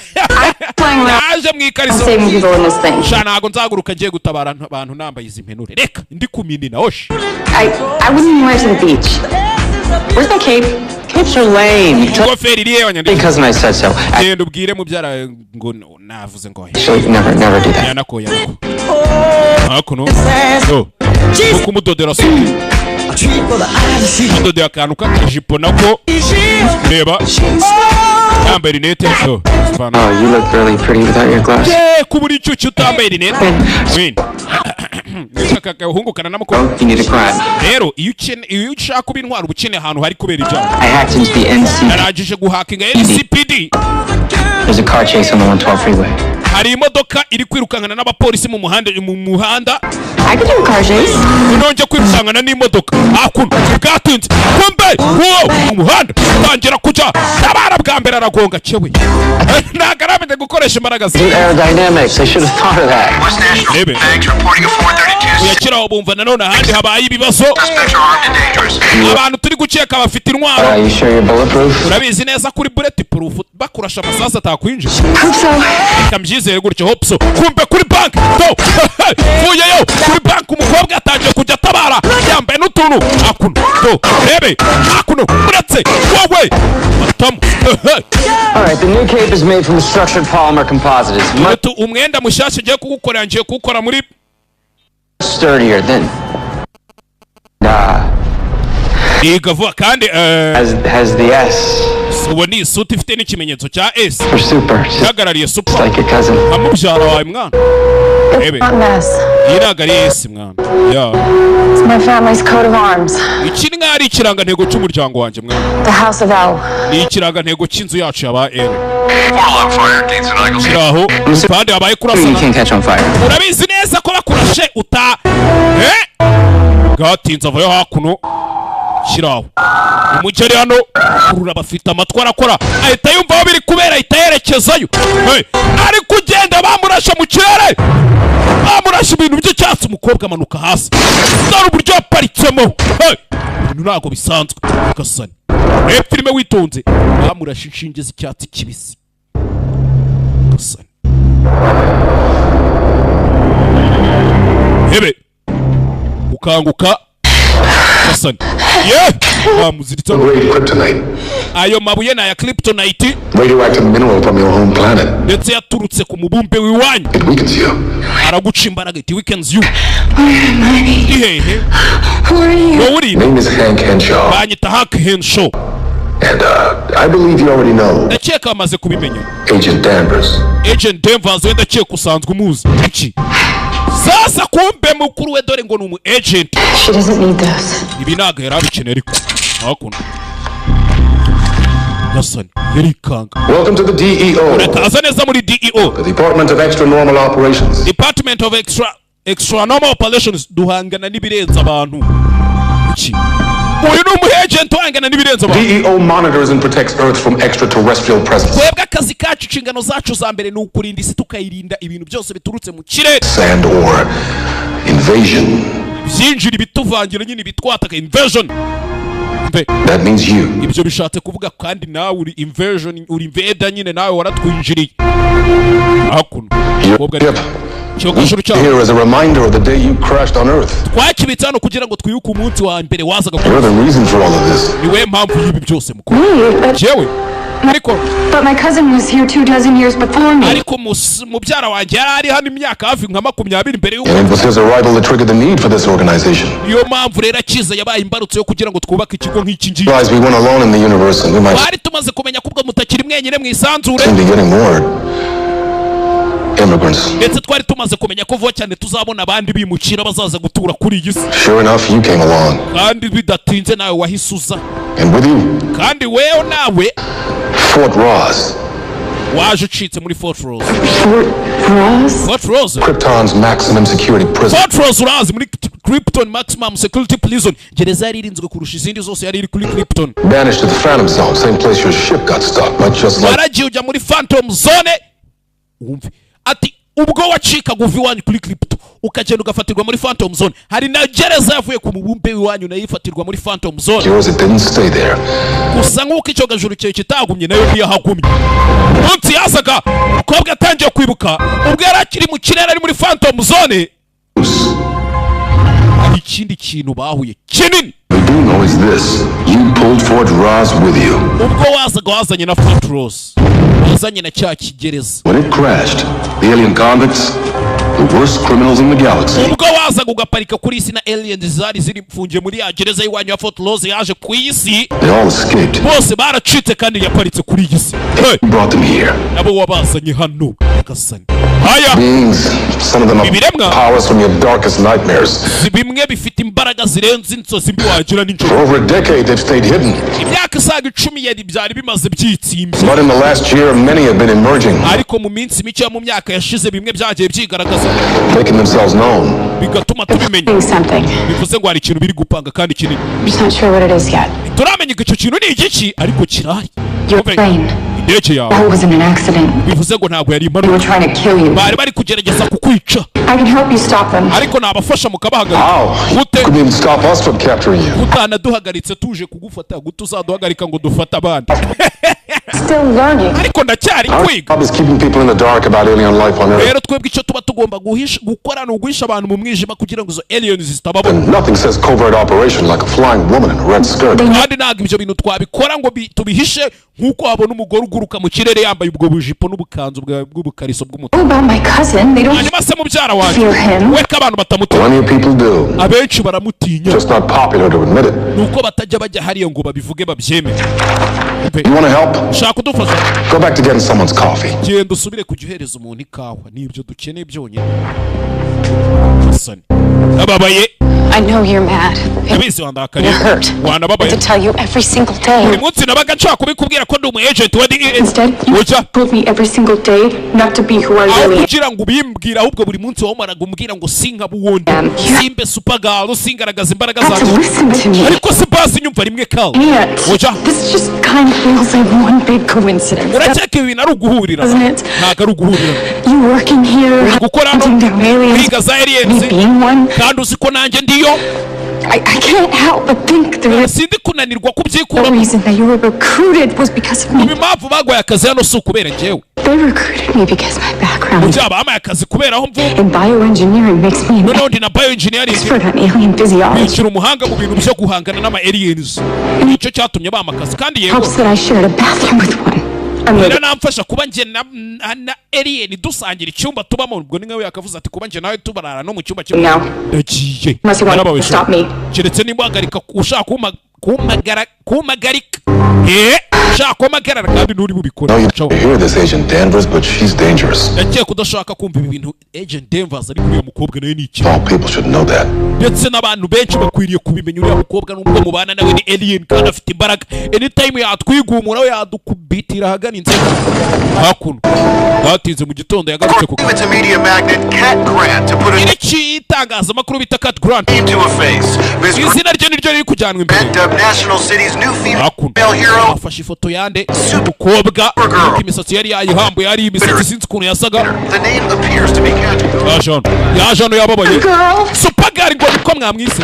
Naje mu ikariso. Saving people in this thing. Sha, ntago nzaguruka ngiye gutabara abantu nambaye izi mpenure. Reka ndi kuminina hoshi. I wouldn't even wear it to the beach. Where's my cape? Capes are lame. You tell Ingofero iri yewe nyandiko. me cousin I said so. Genda ubwire mubyara ngo navuze ngo Actually, never, never do that. yanako yanako hakuno yo ko kumudodera suti, mudodera akantu k'akajipo nako. Reba, yambaye rinete yo. Oh, you look really pretty without your glasses. Ye, kuba uri inshyushyu utambaye rinete win. Aka gahungu kananamukora. Oh, you need a crime. Rero iyo ukene, iyo ushaka kuba intwari, uba ukeneye ahantu hari kubera ibyago. I hacked into the NC. Narangije guhakinga NCPD. There's a car chase on the 112 freeway. Hari imodoka iri kwirukankana n'abapolisi mu muhanda. I could do a car chase. Nongeye kwirukankana n'imodoka hakuno bwatinze. Kumbe uwo mu muhanda tangira kujya tabara bwa mbere aragonga cyewe, ntabwo aramenya gukoresha imbaraga ze. Do aerodynamics. I should have thought of that. West National Rebe. Bank's reporting a 432 Uyakiraho bumva nanone ahandi habaye ibibazo. suspects are armed and dangerous. Abantu turi gukeka bafite intwaro. You sure you're bulletproof? Urabizi neza kuri bullet proof, bakurasha amasasu atakwinjira? Hope so. Reka mbyizere gutyo, hope so. Kumbe kuri banki to vuyeyo kuri banki, umukobwa yatangiye kujya atabara yambaye n'utuntu hakuno to rebe hakuno uretse wowe batamo. All right, the new cape is made from a structured polymer composite. It's much Umwenda mushyashya ugiye kuwukora, ngiye kuwukora muri sturdier than. Yiga vuba kandi Has the S ubu ni isuti ifite n'ikimenyetso cya S for super. Just ihagarariye super, like your cousin. nka mubyara wawe mwana. Rebe. Not mess. Iyi ntabwo ari S mwana ya. It's my family's coat of arms. Iki ni nk'aho ari ikirangantego cy'umuryango wanjye mwana. The House of L. Ni ikirangantego cy'inzu yacu ya ba L. Four-alarm fire, Gates and Eagles. Kiri aho kandi habaye You kurasana. can't catch on fire. Urabizi neza ko bakurashe uta bwatinze avayo hakuno. Kiraho umugeri hano kurura, bafite amatwi arakora, ahita yumva aho biri kubera, ahita yerekezayo. Hey, ari kugenda bamurashe mu kirere, bamurashe ibintu by'icyatsi. Umukobwa amanuka hasi, dore uburyo yaparitsemo. Hey, ibintu ntabwo bisanzwe gasani. Reba filime witonze, bamurashe inshinge z'icyatsi kibisi gasani. Hebe ukanguka gasani ye bamuziritse. Grade kryptonite. Ayo mabuye ni aya kryptonite. Radioactive mineral from your home planet. Ndetse yaturutse ku mubumbe w'iwanyu. It weakens you. Araguca imbaraga. It weakens you. Ni hehe? Wowe uri? Name is Hank Henshaw. Banyita Hank Henshaw. And I believe you already know Ndakeka bamaze kubimenya. Agent Danvers. Agent Danvers we, ndakeka usanzwe umuzi. Iki sasa kumbe mukuru we dore ngo ni umu agent. She doesn't need those. Ibi ntabwo yari abikeneye, ariko hakuno gasani yarikanga. Welcome to the DEO, Urakaza neza muri DEO. the Department of Extra Normal Operations. Department of Extra Normal Operations, duhangana n'ibirenze abantu. Iki uyu ni umu agent uhangana n'ibirenze abantu. DEO monitors and protects Earth from extraterrestrial presence. Twebwe akazi kacu, inshingano zacu za mbere ni ukurinda isi, tukayirinda ibintu byose biturutse mu kirere And or invasion. Byinjira, ibituvangira nyine, ibitwataka, invasion. Mve. That means you. Ibyo bishatse kuvuga kandi nawe uri invasion, uri invader nyine, nawe waratwinjiriye hakuno. Umukobwa ari icyogajuru cyawe. Here as a reminder of the day you crashed on Earth. Twakibitse hano kugira ngo twibuke umunsi wa mbere wazaga ku You're the reason for all of this. Niwe mpamvu y'ibi byose, mukuru. Me? But, Jewe ariko but my cousin was here 24 years before me. Ariko mubyara wanjye yari ari hano imyaka hafi nka 20 mbere y'uko. And it was his arrival that triggered the need for this organization. Niyo mpamvu rero akiza yabaye imbarutso yo kugira ngo twubake ikigo nk'iki ngiki. Realize we weren't alone in the universe and we might Twari tumaze kumenya ko ubwo mutakiri mwenyine mu isanzure. soon be getting more immigrants. Ndetse twari tumaze kumenya ko vuba cyane tuzabona abandi bimukira bazaza gutura kuri iyi si. Sure enough, you came along. Kandi bidatinze nawe wahise uza. And with you, Kandi wewe nawe Fort Ross, waje ucitse muri Fort Rose. Fort Ross? Fort Rose. Krypton's maximum security prison. Fort Rose urazi, muri Krypton Maximum Security Prison, gereza yari irinzwe kurusha izindi zose yari iri kuri Krypton. Banished to the Phantom Zone, same place your ship got stuck, but just like Waragiye ujya muri Phantom Zone. Wumve ati ubwo wacikaga uva iwanyu kuri Krypton ukagenda ugafatirwa muri Phantom Zone, hari na gereza yavuye ku mubumbe w'iwanyu nayo ifatirwa muri Phantom Zone. Yours, it didn't stay there. Gusa nk'uko icyogajuru cyawe kitagumye, nayo ntiyahagumye. Umunsi yazaga, umukobwa atangiye kwibuka ubwo yari akiri mu kirere ari muri Phantom Zone, hari ikindi kintu bahuye kinini. We do know is this. You pulled Fort Ross with you. Ubwo wazaga wazanye na Fort Rose, wazanye na cya kigereza. When it crashed, the alien convicts, the worst criminals in the galaxy, Ubwo wazaga ugaparika kuri isi na aliens zari ziri mfungiye muri ya gereza y'iwanyu ya Fort Rose yaje ku isi, they all escaped. bose baracitse kandi yaparitse kuri iyi si. Hey, You brought them here. nabo wabazanye hano gasani haya. Beings, some of them have Ibiremwa. powers from your darkest nightmares. Bimwe bifite imbaraga zirenze inzozi mbi wagira nijoro. For over a decade, they've stayed hidden. Imyaka isaga 10 yari byari bimaze byitsimbye. But in the last year, many have been emerging, Ariko mu minsi mike, mu myaka yashize, bimwe byagiye byigaragaza, making themselves known. bigatuma tubimenya. Doing something. Bivuze ngo hari ikintu biri gupanga kandi kinini. I'm just not sure what it is yet. Turamenya ngo icyo kintu ni igiki, ariko kirahari. Your Umve, plane. indege yawe. That wasn't an accident. Bivuze ngo ntabwo yari They were impanuka. trying to kill you. Bari bari kugerageza kukwica. I can help you stop them. Ariko nabafasha mukabahagarika. How? Gute? Couldn't even stop us from capturing you. Utanaduhagaritse tuje kugufata, gute uzaduhagarika ngo dufate abandi? Still learning. Ariko ndacyari Our kwiga. job is keeping people in the dark about alien life on Earth. Rero twebwe icyo tuba tugomba guhisha gukora ni uguhisha abantu mu mwijima kugira ngo izo aliens zitababona. And nothing says covert operation like a flying woman in a red skirt. Kandi ntabwo ibyo bintu twabikora ngo tubihishe nk'uko wabona umugore uguruka mu kirere yambaye ubwo bujipo n'ubukanzu bw'ubukariso bw'umutuku. What about my cousin? They don't Hanyuma se mubyara wanjye fear him. we ko abantu batamutinya? Plenty of people do. Abenshi baramutinya. Just not popular to admit it. Ni uko batajya bajya hariya ngo babivuge babyemere. You want to help? Ushaka kudufasha? Go back to getting someone's coffee. Genda usubire kujya uhereza umuntu ikawa, nibyo dukeneye byonyine. Hasani ababaye. I know you're mad. Ndabizi wandakariye. You're hurt. Wanababaye. To tell you every single Buri day. munsi nabaga nshaka kubikubwira. Umbwira ko ndi umu agent wa DEA. Instead, you Oya. told me every single day not to be who I Aho really am. kugira ngo ubimbwire, ahubwo buri munsi wamaraga umbwira ngo sinkaba uwundi, simbe Supergirl, singaragaza imbaraga Have to zanjye. listen to me. Ariko se basi nyumva rimwe, Kal. Can't. Oya. This just kind of feels like one big coincidence. Urakeka ibi bintu ari uguhurira? Doesn't it? Ntabwo ari uguhurira. You working here, Gukora hano, hunting down aliens, kwiga za me aliens, being one. kandi uzi ko nanjye ndiyo. I can't help but think the real Sindi kunanirwa kubyikuramo. reason that you were recruited was because of me. Impamvu baguhaye akazi hano si ukubera njyewe. They recruited me because my background Burya bampaye akazi kubera aho mvuka. in bioengineering makes me an Noneho ndi na bioengineering. expert on alien physiology. Bigira umuhanga mu bintu byo guhangana n'ama aliens, nicyo cyatumye bampa akazi kandi yego. Helps that I shared a bathroom with one. I'm Rero namfasha kuba njye na alien dusangira icyumba tubamo. Ubwo ni nkawe yakavuze ati kuba njye nawe tubarara no mu cyumba kimwe. Now. Ndagiye. Unless you want to Narababaye. stop me. Keretse nimba uhagarika, ushaka kumpamagara, kumpagarika, ushaka kumpagarara kandi nturi bubikore. No, you Ciao. hear this Agent Danvers, but she's dangerous. Ndakeka udashaka kumva ibi bintu. Agent Danvers ari kuri uyu mukobwa nawe ni ikibazo. All people should know that. Ndetse n'abantu benshi bakwiriye kubimenya. Uriya mukobwa, nubwo mubana nawe, ni alien kandi afite imbaraga. Anytime yatwigumura, we yadukubitira ahagana inzego hakuno. Batinze mu gitondo yagarutse ku It's a media magnate, Cat Grant, to put a nyiri itangazamakuru bita Cat Grant. name to a face. Ms. Izina rye niryo riri kujyanwa imbere. Grant dubbed National City's new Hakuno female hero. afashe ifoto yande umukobwa, ariko imisatsi yari yayihambuye, ari imisatsi sinzi ukuntu yasaga. The name appears to be Cat. Yaje hano, yaje hano yababaye. Girl, Supergirl, ngo niko mwamwise.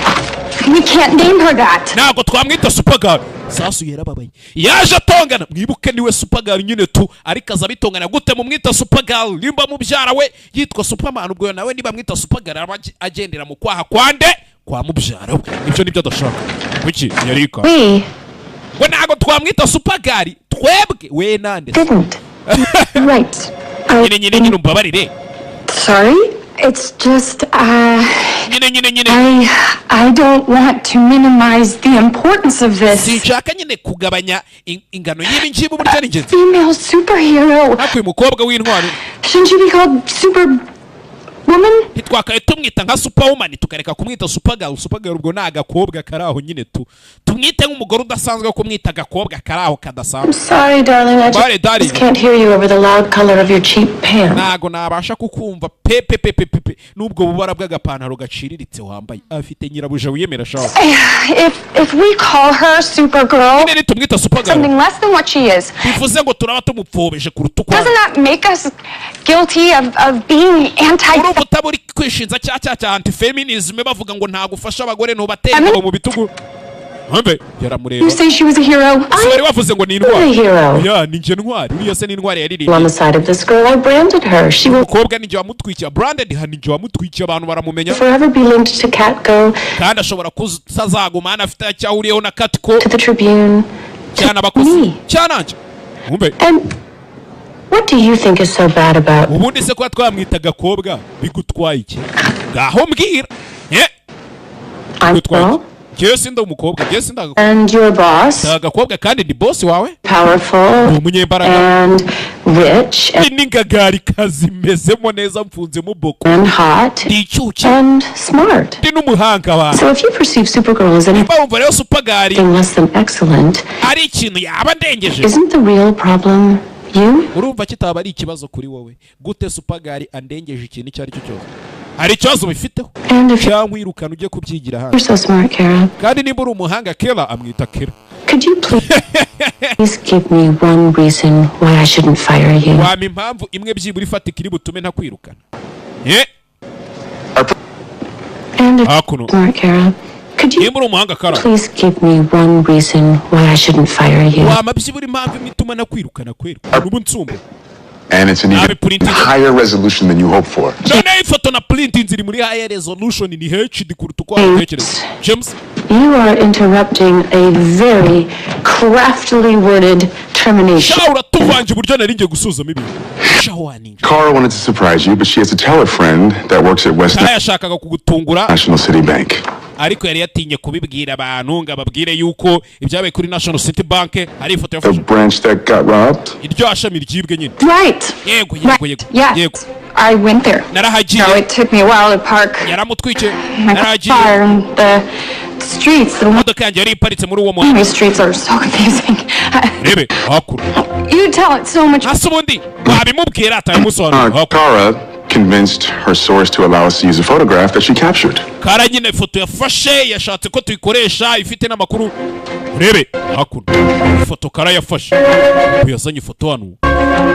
we can't name her that. Ntabwo twamwita Supergirl. Sasu yarababaye, yaje atongana. Mwibuke niwe Supergirl nyine tu, ariko aza abitongana gute mumwita Supergirl nimba mubyara we yitwa Superman? Ubwo nawe niba mwita Supergirl aba agendera mu kwaha kwande kwa mubyara we. Ibyo nibyo adashaka. Kuki yarika We ngo ntabwo twamwita Supergirl twebwe? We nande? didn't. Right. Nyine nyine nyine, umbabarire. Sorry? It's just, Nyine nyine nyine. I don't want to minimize the importance of this. Sinshaka nyine kugabanya ingano y'ibi ngibi, uburyo ari ingenzi. Female superhero. Ariko uyu mukobwa w'intwari, Shouldn't she be called Super Woman? Ntitwakaye tumwita nka Superwoman, tukareka kumwita Supergirl? Supergirl ubwo ni agakobwa kari aho nyine tu, tumwite nk'umugore udasanzwe wo kumwita agakobwa kari aho kadasanzwe. Sorry, darling. I Bye, darling. just can't hear you over the loud color of your cheap pants. Ntago nabasha kukumva pe pe pe pe pe pe n'ubwo bubara bw'agapantaro gaciriritse wambaye. Afite nyirabuja wiyemera shaho. If we call her Supergirl, Nyine nitumwita Supergirl, something less than what she is, bivuze ngo turaba tumupfobeje kuruta uko. doesn't that make us guilty of being anti Urumva utaba uri kwishinza cya cya cya anti-feminism, bavuga ngo ntabwo ufasha abagore, ntubatera ingabo mu bitugu? Mbe yaramureba. You say she was a hero. Si wari wavuze ngo ni intwari? I'm a hero. Ya, ni njye ntwari, uriya se ni intwari yaririmbye. On the side of this girl, I branded her. She will Umukobwa ni njye wamutwikiye, branded ha, ni njye wamutwikiye, abantu baramumenya. forever be linked to Catco, Kandi ashobora kutazaguma hano afite icyo ahuriyeho na Katiko to the Tribune, cyane to abakozi me. cyananje umbe. And what do you think is so bad about Ubundi se kuba twamwita agakobwa bigutwaye iki? Ngaho mbwira. I'm a Bigutwaye girl iki? Njyewe sindi umukobwa, njyewe sindi agakobwa. and your boss, Ndi agakobwa kandi ndi boss wawe. powerful Ndi umunyembaraga and rich ndi n'ingagari kazimezemo neza, mfunzemo boko. and hot Ndi icyuki and smart. ndi n'umuhanga wawe. So if you perceive Supergirl as anything Niba wumva rero Supergirl less than excellent, ari ikintu yaba ndengeje, isn't the real problem you? urumva kitaba ari ikibazo kuri wowe gute? Supergirl andengeje ikintu icyo ari cyo cyose, hari ikibazo bifiteho? And if Cyangwa wirukana ujye kubyigira hano. you're so smart, Kara, Kandi nimba uri umuhanga, Kera, amwita Kera, could you please give me one reason why I shouldn't fire you? Wampa impamvu imwe byibura ifatika iri butume ntakwirukana? And if Hakuno. you're smart, Kara, could you Nimba uri umuhanga, Kara, please give me one reason why I shouldn't fire you? Wampa byibura impamvu imwe ituma ntakwirukana kwera ubu nsumba. And it's an even Printing. higher resolution than you hoped for. Noneho ifoto na printing ziri muri higher resolution, ni HD kuruta uko wabitekereza, James. You are interrupting a very craftily worded termination. Sha, uratuvanje uburyo nari ngiye gusuzuma ibintu, sha waninja. Kara wanted to surprise you, but she has to tell a friend that works at West Kara yashakaga kugutungura, National City Bank. Ariko yari yatinye kubibwira abantu ngo ababwire yuko ibyabaye kuri National City Bank hari ifoto The yafashe. branch that got robbed? Iryo shami ryibwe nyine. Right. Yego yego yego. Yes. Yego. I went there. Narahagiye. No, it took me a while to park Yaramutwikiye. my Narahagiye. car and the streets. The Imodoka yanjye yari iparitse muri uwo muhanda. one-way streets are so confusing. Rebe hakuno. You tell it so much. Hasi ubundi wabimubwira atabimusobanurira. Kara convinced her source to allow us to use a photograph that she captured. Kara nyine ifoto yafashe yashatse ko tuyikoresha ifite n'amakuru. Rebe hakuno ifoto Kara yafashe. Ubu yazanye ifoto hano,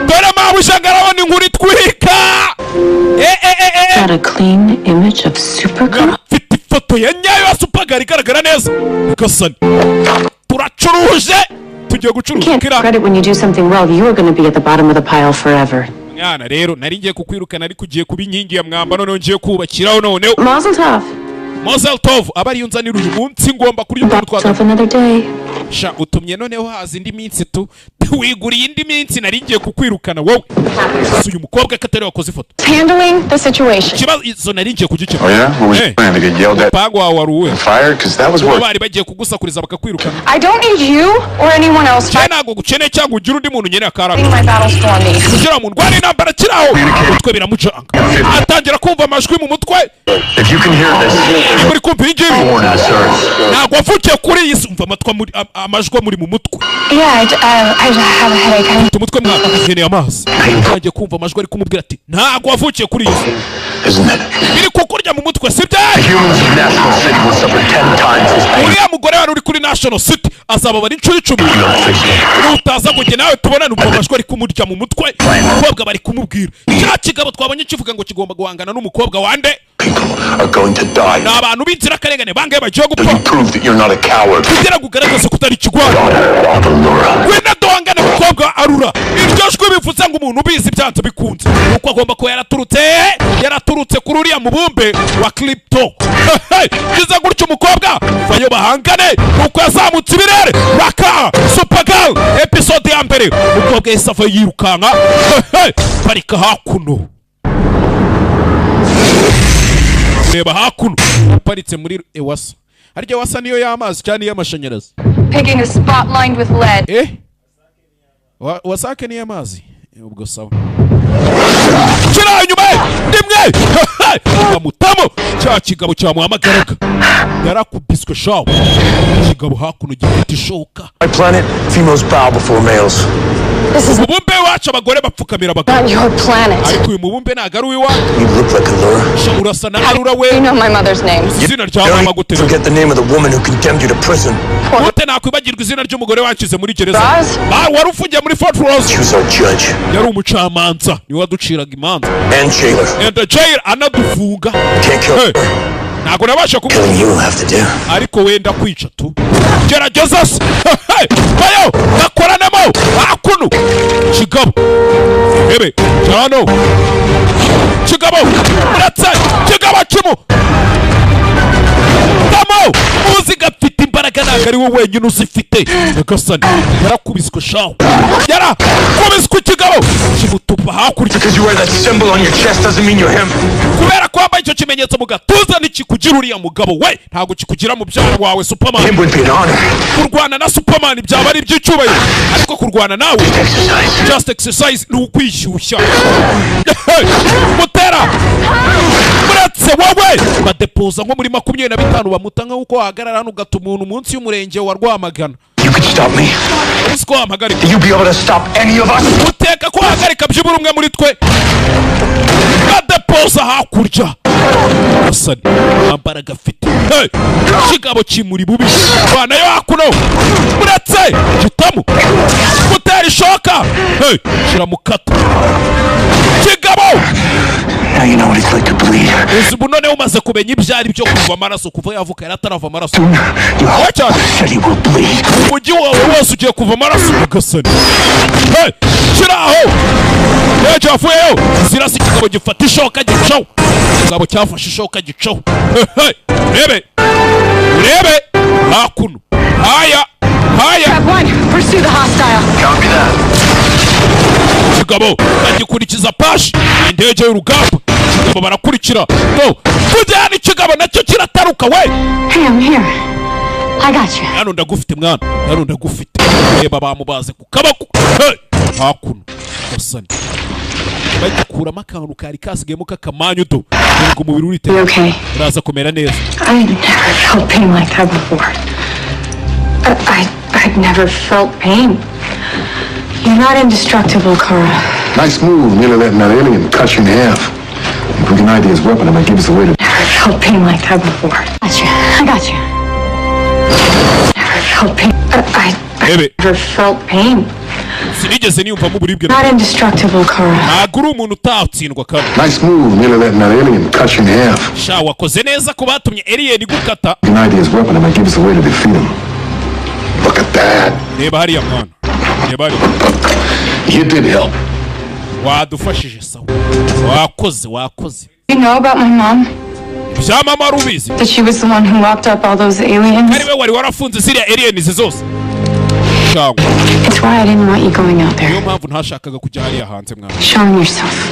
dore mabuja ngarabona inkuru itwika. Eh eh eh eh. Got a clean image of Supergirl? Mfite ifoto ya nyayo ya Supergirl igaragara neza. Gasani, turacuruje, tugiye gucuruza. Can't Kira credit when you do something well, you are going to be at the bottom of the pile forever. Mwana, rero nari ngiye kukwirukana, ariko ugiye kuba inkingi ya mwamba. Noneho ngiye kubakiraho noneho. Mazel tov. Mazel tov aba ariyo nzanira uyu munsi, ngomba kurya utuntu twa Yourself another day. Sha, utumye noneho haza indi minsi, tu wiguriye indi minsi. Nari ngiye kukwirukana wowe. Si uyu mukobwa ko atari wakoze ifoto? Handling the situation. Ikibazo nari ngiye kugikemura. Oh yeah? What was your plan, to get yelled at Umupango wawe wari uwuhe? and fired? Because that was Kuba work. bari bagiye kugusakuriza bakakwirukana. I don't need you or anyone else Cyane ntabwo gukeneye cyangwa ugira undi muntu nkeneye akaraka fighting my battles for me. kugira ngo ndwane intambara kiraho. Umutwe biramucanga, atangira kumva amajwi mu mutwe. If you can hear this, Niba uri kumva iyi ngibi, born to this earth. ntabwo wavukiye kuri iyi si. Umva amatwi amajwi amuri mu mutwe. Yeah, I have a headache. I Mfite umutwe mwana, nkeneye amazi. Atangiye kumva amajwi ari kumubwira ati ntabwo wavukiye kuri iyi si. Isn't it? Biri kukurya mu mutwe, sibyo? The humans of National City will suffer 10 times this pain. Uriya mugore wari uri kuri National City azababara inshuro 10 You don't fix me. nutaza ngo njye nawe tubonane. Ubwo amajwi ari kumurya mu mutwe, umukobwa bari kumubwira, cya kigabo twabonye kivuga ngo kigomba guhangana n'umukobwa wande. People are going to die. Ni abantu b'inzirakarengane bangahe bagiye So gupfa you prove that you're not a coward. kugira ngo ugaragaze ko utari ikigwari. Daughter of Allura. Wenda duhangane, mukobwa Arura. Iryo jwi bivuze ngo umuntu ubizi byanze bikunze nuko agomba kuba yaraturutse kuri uriya mubumbe wa Krypto. Biza gutyo, umukobwa vayo bahangane, nuko yazamutse ibirere. Raka Supergirl episode ya mbere, umukobwa yahise avayo yirukanka parika hakuno. Reba hakuno aparitse muri Ewasa. Harya Ewasa niyo y'amazi cyangwa iy'amashanyarazi? Picking a spot lined with lead. Eh, wasake niyo amazi. Ubwo sawa. Kira inyuma ye rimwe bamutamo cya kigabo cyamuhamagaraga, yarakubiswe shawo. Ikigabo hakuno gifite ishoka. My planet, females bow before males. This is Umubumbe wacu abagore bapfukamira abagabo. not your planet. Ariko uyu mubumbe ntabwo ari uw'iwacu. You look like Allura. Sha, urasa na Arura we. You know my mother's name. Izina rya mama gute? Forget the name of the woman who condemned you to prison. Gute nakwibagirwa izina ry'umugore wanshyize muri gereza? Roz? Ba wari ufungiye muri Fort Rose. She was our judge Yari umucamanza, niwe waduciraga imanza. and jailer. And the jail, anadufunga. Can't kill Hey. her. Ntabwo nabasha kumwica. Killing you will have to do. Ariko wenda kwica tu, gerageza se. Bayo bakoranamo hakuno. Kigabo ebe cyano, kigabo uretse kigabo kimu tamo uzi gafite imbaraga, ntabwo ari we wenyine uzifite. Nyagasani, yarakubiswe shaho, yarakubiswe, ikigabo kimutupa hakurya. Because you wear that symbol on your chest doesn't mean you're him. Kubera ko wambaye icyo kimenyetso mu gatuza ntikikugira uriya mugabo we, ntabwo kikugira mubyara wawe Superman. Him would be an honor. Kurwana na Superman byaba ari iby'icyubahiro, ariko kurwana nawe Exercise. just exercise, ni ukwishyushya. Mutera uretse wowe badepoza nko muri 25, bamuta nk'uko wahagarara hano ugata umuntu munsi y'umurenge wa Rwamagana. You could stop me. Uzi ko wampagarika? You be able to stop any of us? Uteka ko wahagarika byibura umwe muri twe? Badepoza hakurya. Asani nta mbaraga afite. Hey! Kigabo kimuri bubi vanayo hakuno, uretse gitamo gutera ishoka. Hey! Kiramukata kigabo. Now you know what it's like to bleed. Uzi ubu noneho umaze kumenya ibyo ari byo kuva amaraso. Kuva yavuka yari atarava amaraso. Your whole cyane. city will bleed. Umujyi wawe wose ugiye kuva amaraso. Nyagasani. Hey! Kiri aho yewe cyavuyeyo zirasa. Ikigabo gifata ishoka gicaho, ikigabo cyafashe ishoka gicaho. Hey, hey! Urebe, urebe hakuno, haya haya. Step one, pursue the hostile. Copy that. Kigabo bagikurikiza pashi indege y'urugamba. Kigabo barakurikira no kujyana, ikigabo nacyo kirataruka we. Hey, I'm here. I got you. Hano ndagufite mwana, hano ndagufite. Reba bamubaze ku kaboko. Hey! Hakuno gasani. Bagikuramo akantu kari kasigayemo k'akamanyu do, dore ngo umubiri uriteguye. Okay. Uraza kumera neza. I never felt pain like that before. I'd never felt pain. You're not indestructible, Kara. Nice move, nearly letting that alien cut you in half. If we can ID his weapon, it might give us a way to. Never felt pain like that before. Got you. I got you. Never felt pain. I Ebe. never felt pain. Sinigeze niyumvamo uburibwe. Not indestructible, Kara. Ntabwo uri umuntu utatsindwa, Kara. Nice move, nearly letting that alien cut you in half. Sha, wakoze neza ko batumye alien igukata. If we can ID his weapon, it might give us a way to defeat him. Look at that. Reba hariya mwana, reba hariya. You did help. Wadufashije, sawa, wakoze, wakoze. You know about my mom? Ibya mama wari ubizi? That she was the one who locked up all those aliens? Ari we wari warafunze ziriya aliens zose cyangwa? It's why I didn't want you going out there. Niyo mpamvu ntashakaga kujya hariya hanze, mwana. Showing yourself.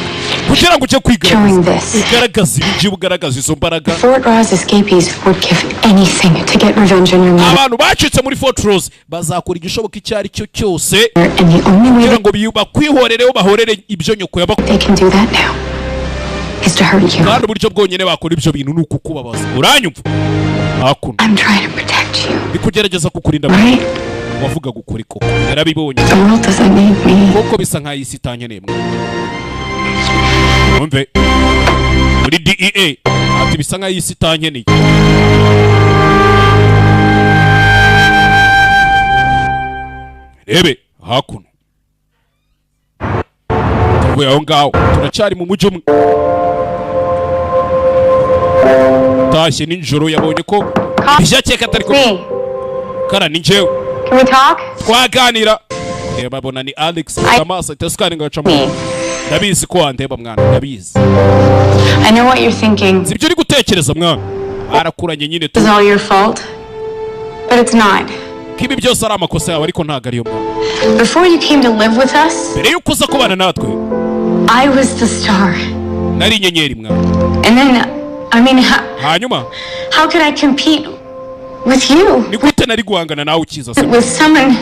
Kugira ngo ujye Showing kwigaragaza, this. ugaragaza ibi ngibi, ugaragaza izo mbaraga. Fort Rozz escapees would give anything to get revenge on your mother. Abantu bacitse muri Fort Rozz bazakora igishoboka icyo ari cyo cyose And the only way kugira ngo bakwihorereho, bahorere ibyo nyoko yabakoreye. they can do that now is to hurt you. Kandi uburyo bwonyine bakora ibyo bintu ni ukukubabaza, uranyumva hakuno? I'm trying to protect you. Ndi kugerageza kukurinda. Right? Wavugaga ukuri koko, yarabibonye. The world doesn't need me. Kuko bisa nk'aho isi itankeneye mwe. Mwumve muri DEA ati bisa nk'aho isi itankeneye. Rebe hakuno, tuvuye aho ngaho, turacyari mu mujyi umwe. Tashye nijoro, yabonye ko ibyo akeka atari ko. Me. Kara, ni njyewe. Can we talk? Twaganira? Reba, abona ni Alex. Amaso ahita asukari ngo acamo. Ndabizi ko wandeba mwana, ndabizi. I know what you're thinking. Si ibyo uri gutekereza mwana, barakuranye nyine tu. It's all your fault. But it's not. Ko ibi byose ari amakosa yawe, ariko ntabwo ariyo mwana. Before you came to live with us, Mbere y'uko uza kubana natwe, I was the star. nari inyenyeri mwana. And then, I mean, how, Hanyuma how could I compete with you? Ni gute nari guhangana nawe ukiza se? With someone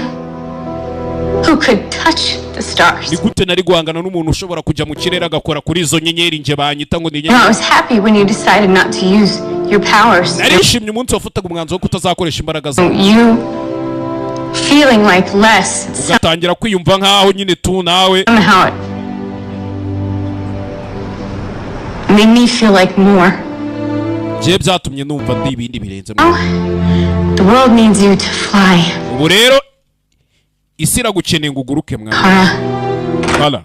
who could touch the stars. Ni gute nari guhangana n'umuntu ushobora kujya mu kirere agakora kuri izo nyenyeri, nje banyita ngo ni And I inyenyeri? was happy when you decided not to use your powers. Narishimye umunsi wafataga umwanzuro wo kutazakoresha imbaraga zawe. You feeling like less Ugatangira kwiyumva nk'aho nyine tu nawe. somehow it made me feel like more. Njye byatumye numva ndi ibindi birenze. Now, the world needs you to fly, Ubu rero isi iragukeneye ngo uguruke mwana. Kara. Kara,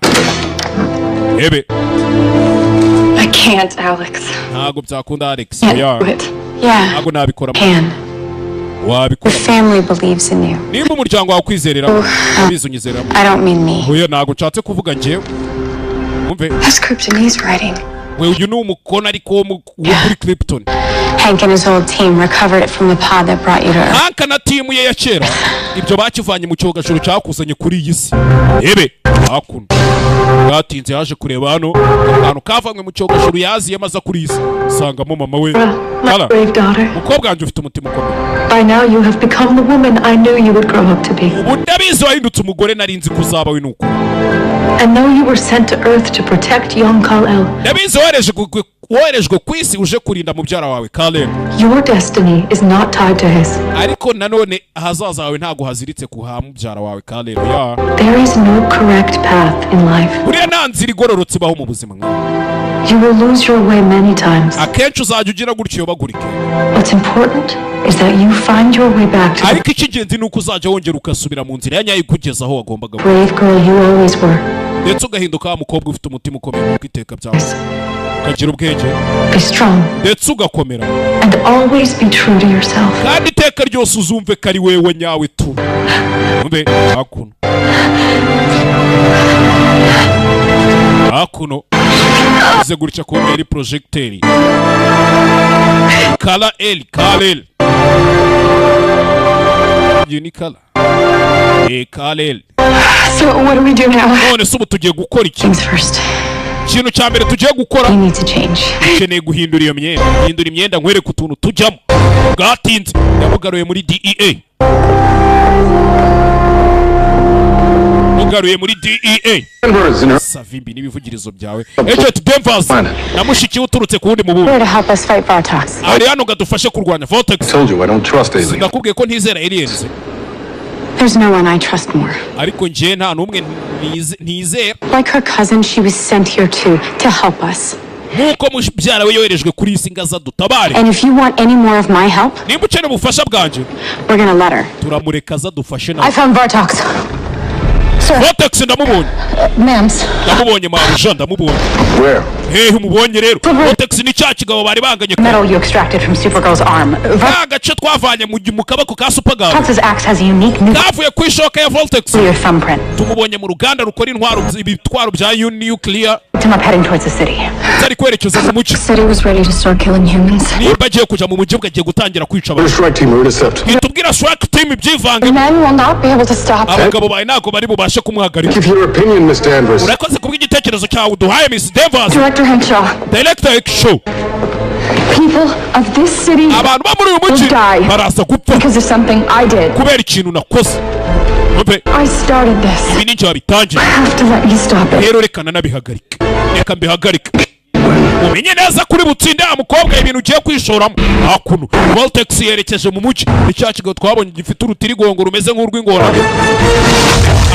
ebe. I can't, Alex. Ntabwo byakunda, Alex. Can't Oya. do it. Yeah, Ntabwo nabikora. can. Wabikora. Your family believes in you. Nimba umuryango wawe ukwizerera, ubizi unyizereramo. I don't mean me. Oya, ntabwo nshatse kuvuga njyewe, umve. That's Kryptonese writing. We, uyu ni umukono ariko wo kuri Krypton. Hank and his old team recovered it from the pod that brought you to Earth. Hank na timu ye ya kera ibyo bakivanye mu cyogajuru cyakuzanye kuri iyi si. Ebe hakuno, bwatinze yaje kureba hano akantu kavanywe mu cyogajuru yaziye maze kuri iyi si, usangamo mama we. My Kara, brave daughter. mukobwa wanjye ufite umutima ukomeye. By now you have become the woman I knew you would grow up to be. Ubu ndabizi wahindutse umugore nari nzi ko uzaba we nuko. And though you were sent to Earth to protect young Kal-El, Ndabizi woherejwe ku isi uje kurinda mubyara wawe Kal-El. your destiny is not tied to his. Ariko nanone ahazaza hawe ntabwo haziritse ku ha mubyara wawe Kal-El ya. There is no correct path in life. Buriya nta nzira igororotse ibaho mu buzima mwawe. You will lose your way many times. Akenshi uzajya ugira gutyo uyobagurike. What's important is that you find your way back to the Ariko icy'ingenzi ni uko uzajya wongera ugasubira mu nzira ya nyayo ikugeza aho wagombaga kuba. brave girl you always were. Ndetse ugahinduka wa mukobwa ufite umutima ukomeye nk'uko iteka byawe, ukagira ubwenge. Be strong Ndetse ugakomera. and always be true to yourself. Kandi iteka ryose uzumve ko ari wewe nyawe tu. Umve hakuno, hakuno uze gutya ku eri projecteur Kala El Kalel, iyo ni Kala Kalel. So what do we do now? None se ubu tugiye gukora iki? Things first. Ikintu cya mbere tugiye gukora, We need to change. ukeneye guhindura iyo myenda. Hindura imyenda nkwereke utuntu tujyamo. Bwatinze yamugaruye muri DEA, mugaruye. Yamugaruye muri DEA. Danvers and her Savimbi n'ibivugirizo byawe. Agent Danvers na mushiki we uturutse ku wundi mubumbe Here to help us fight Vartox. ari hano ngo adufashe kurwanya Vortex. Told you I don't trust aliens. Ndakubwiye ko ntizera aliens. There's no one I trust more. Ariko njye nta n'umwe ntizera. Like her cousin, she was sent here too to help us. Nk'uko mubyara we yoherejwe kuri iyi si ngo aza dutabare. And if you want any more of my help, Nimba ukeneye ubufasha bwanjye, we're gonna let her. turamureka aza dufashe I nawe. found Vartox. Vortex ndamubonye. Ma'ams. Ndamubonye, mabuja, ndamubonye. Where? Hehe umubonye rero? Vortex ni cya kigabo bari banganye. Metal you extracted from Supergirl's arm. Ka gace twavanye mu kaboko ka Supergirl Vartox's axe has a unique kavuye ku ishoka ya Vortex. nuclear thumbprint. Tumubonye mu ruganda rukora intwaro, ibitwaro bya nuclear. Picked him up heading towards the city. Ari kwerekeza mu mujyi. Said he was ready to start killing humans. Nimba agiye kujya mu mujyi ubwo agiye gutangira kwica abantu. Strike team or intercept. Ntitubwira strike team ibyivange. The men will not be able to stop. Abagabo bawe ntabwo bari bubashe kumuhagarika. Give your opinion, Miss Danvers. Urakoze kubw'igitekerezo cyawe uduhaye, Miss Danvers. Director Henshaw, Director Henshaw, people of this city abantu bo muri uyu will mujyi die baraza gupfa because of something I did. Kubera ikintu nakoze. Umve, I started this. ibi ni njye wabitangiye. I have to let you stop it. Rero reka nanabihagarike, reka mbihagarike. Umenye neza kuri butsinde ya mukobwa ibintu ugiye kwishoramo. Hakuno Voltex yerekeje mu mujyi. Ni cya kigo twabonye gifite urutirigongo rumeze nk'urw'ingorane.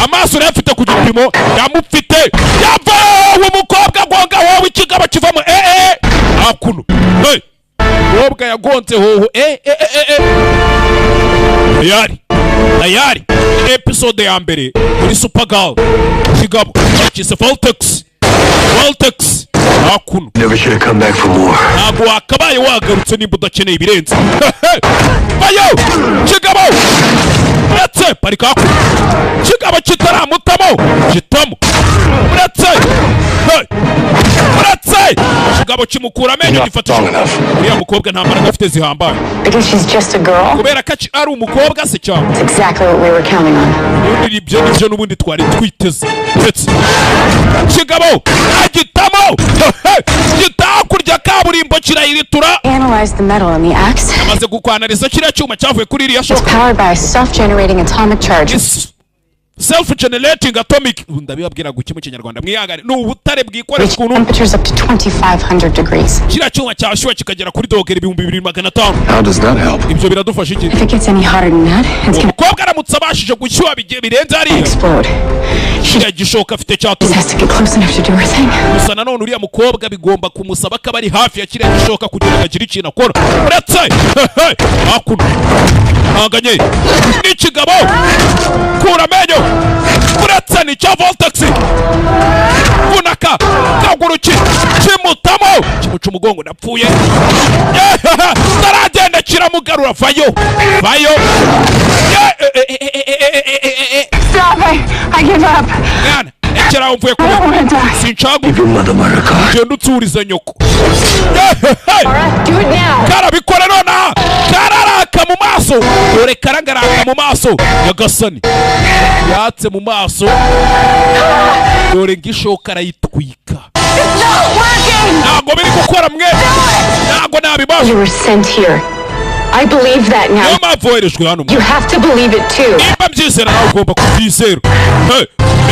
Amaso urayafite ku gipimo yamufite yava uwo mukobwa agonga wowe ikigabo kivamo. Eh, hakuno, hey, mukobwa yagonze hoho. Eh eh eh eh, tayari tayari, episode ya mbere muri Supergirl. Kigabo bakise Voltex. Voltex hakuno. Never should have come back for more. Ntabwo wakabaye wagarutse nimba udakeneye ibirenze. Bayo kigabo uretse parika hakuno, kigabo kitaramutamo gitamo uretse. Hey! Uretse kigabo kimukura amenyo gifatishije. Uriya mukobwa nta mbaraga afite zihambaye. Because she's just a girl? Kubera ko ari umukobwa se cyangwa? That's exactly what we were counting on. Ubundi ibyo nibyo n'ubundi twari twiteze. Ndetse kigabo agitamo gita hakurya kaburimbo kirayiritura. Analyze the metal in the axe. Amaze gukwanariza kiriya cyuma cyavuye kuri iriya It's shoka. powered by a self-generating atomic charge. Self generating atomic, ndabibabwira guki mu Kinyarwanda? Mwihangane. Ni ubutare bwikorera Reach ukuntu temperatures up to 2500 degrees. Kiriya cyuma cyashyuha kikagera kuri dogere 2500. How does that help? Ibyo biradufasha iki? If it gets any hotter than that, it's gonna Umukobwa aramutse abashije gushyuha birenze hariya, explode. kiriya gishoka afite Just cyaturuka. has to get close enough to do her thing. Gusa nanone uriya mukobwa bigomba kumusaba ko aba ari hafi ya kiriya gishoka kugira ngo agire ikintu akora. Uretse hakuno hanganye n'ikigabo kura amenyo. Uretse ni cya Voltex vunaka kaguruki kimutamo kimuca umugongo. Ndapfuye. Taragenda kiramugarura. Vayo vayo. Stop! I give up. Mwana, rekera aho, mvuye I don't kuba want to die. Sinshaka. Give your mother my regards. Genda utsurize nyoko. Do it now. Karabikora nonaha. Kararaka mu maso, dore karangaraka mu maso. Nyagasani, yatse mu maso. Dore ngishoka arayitwika. It's not working! Ntabwo biri gukora mwe, ntabwo nabibasha. You were sent here. I believe that Niyo now. mpamvu woherejwe hano. You have to believe it too. Nimba mbyizera, nawe ugomba kubyizera. Hey,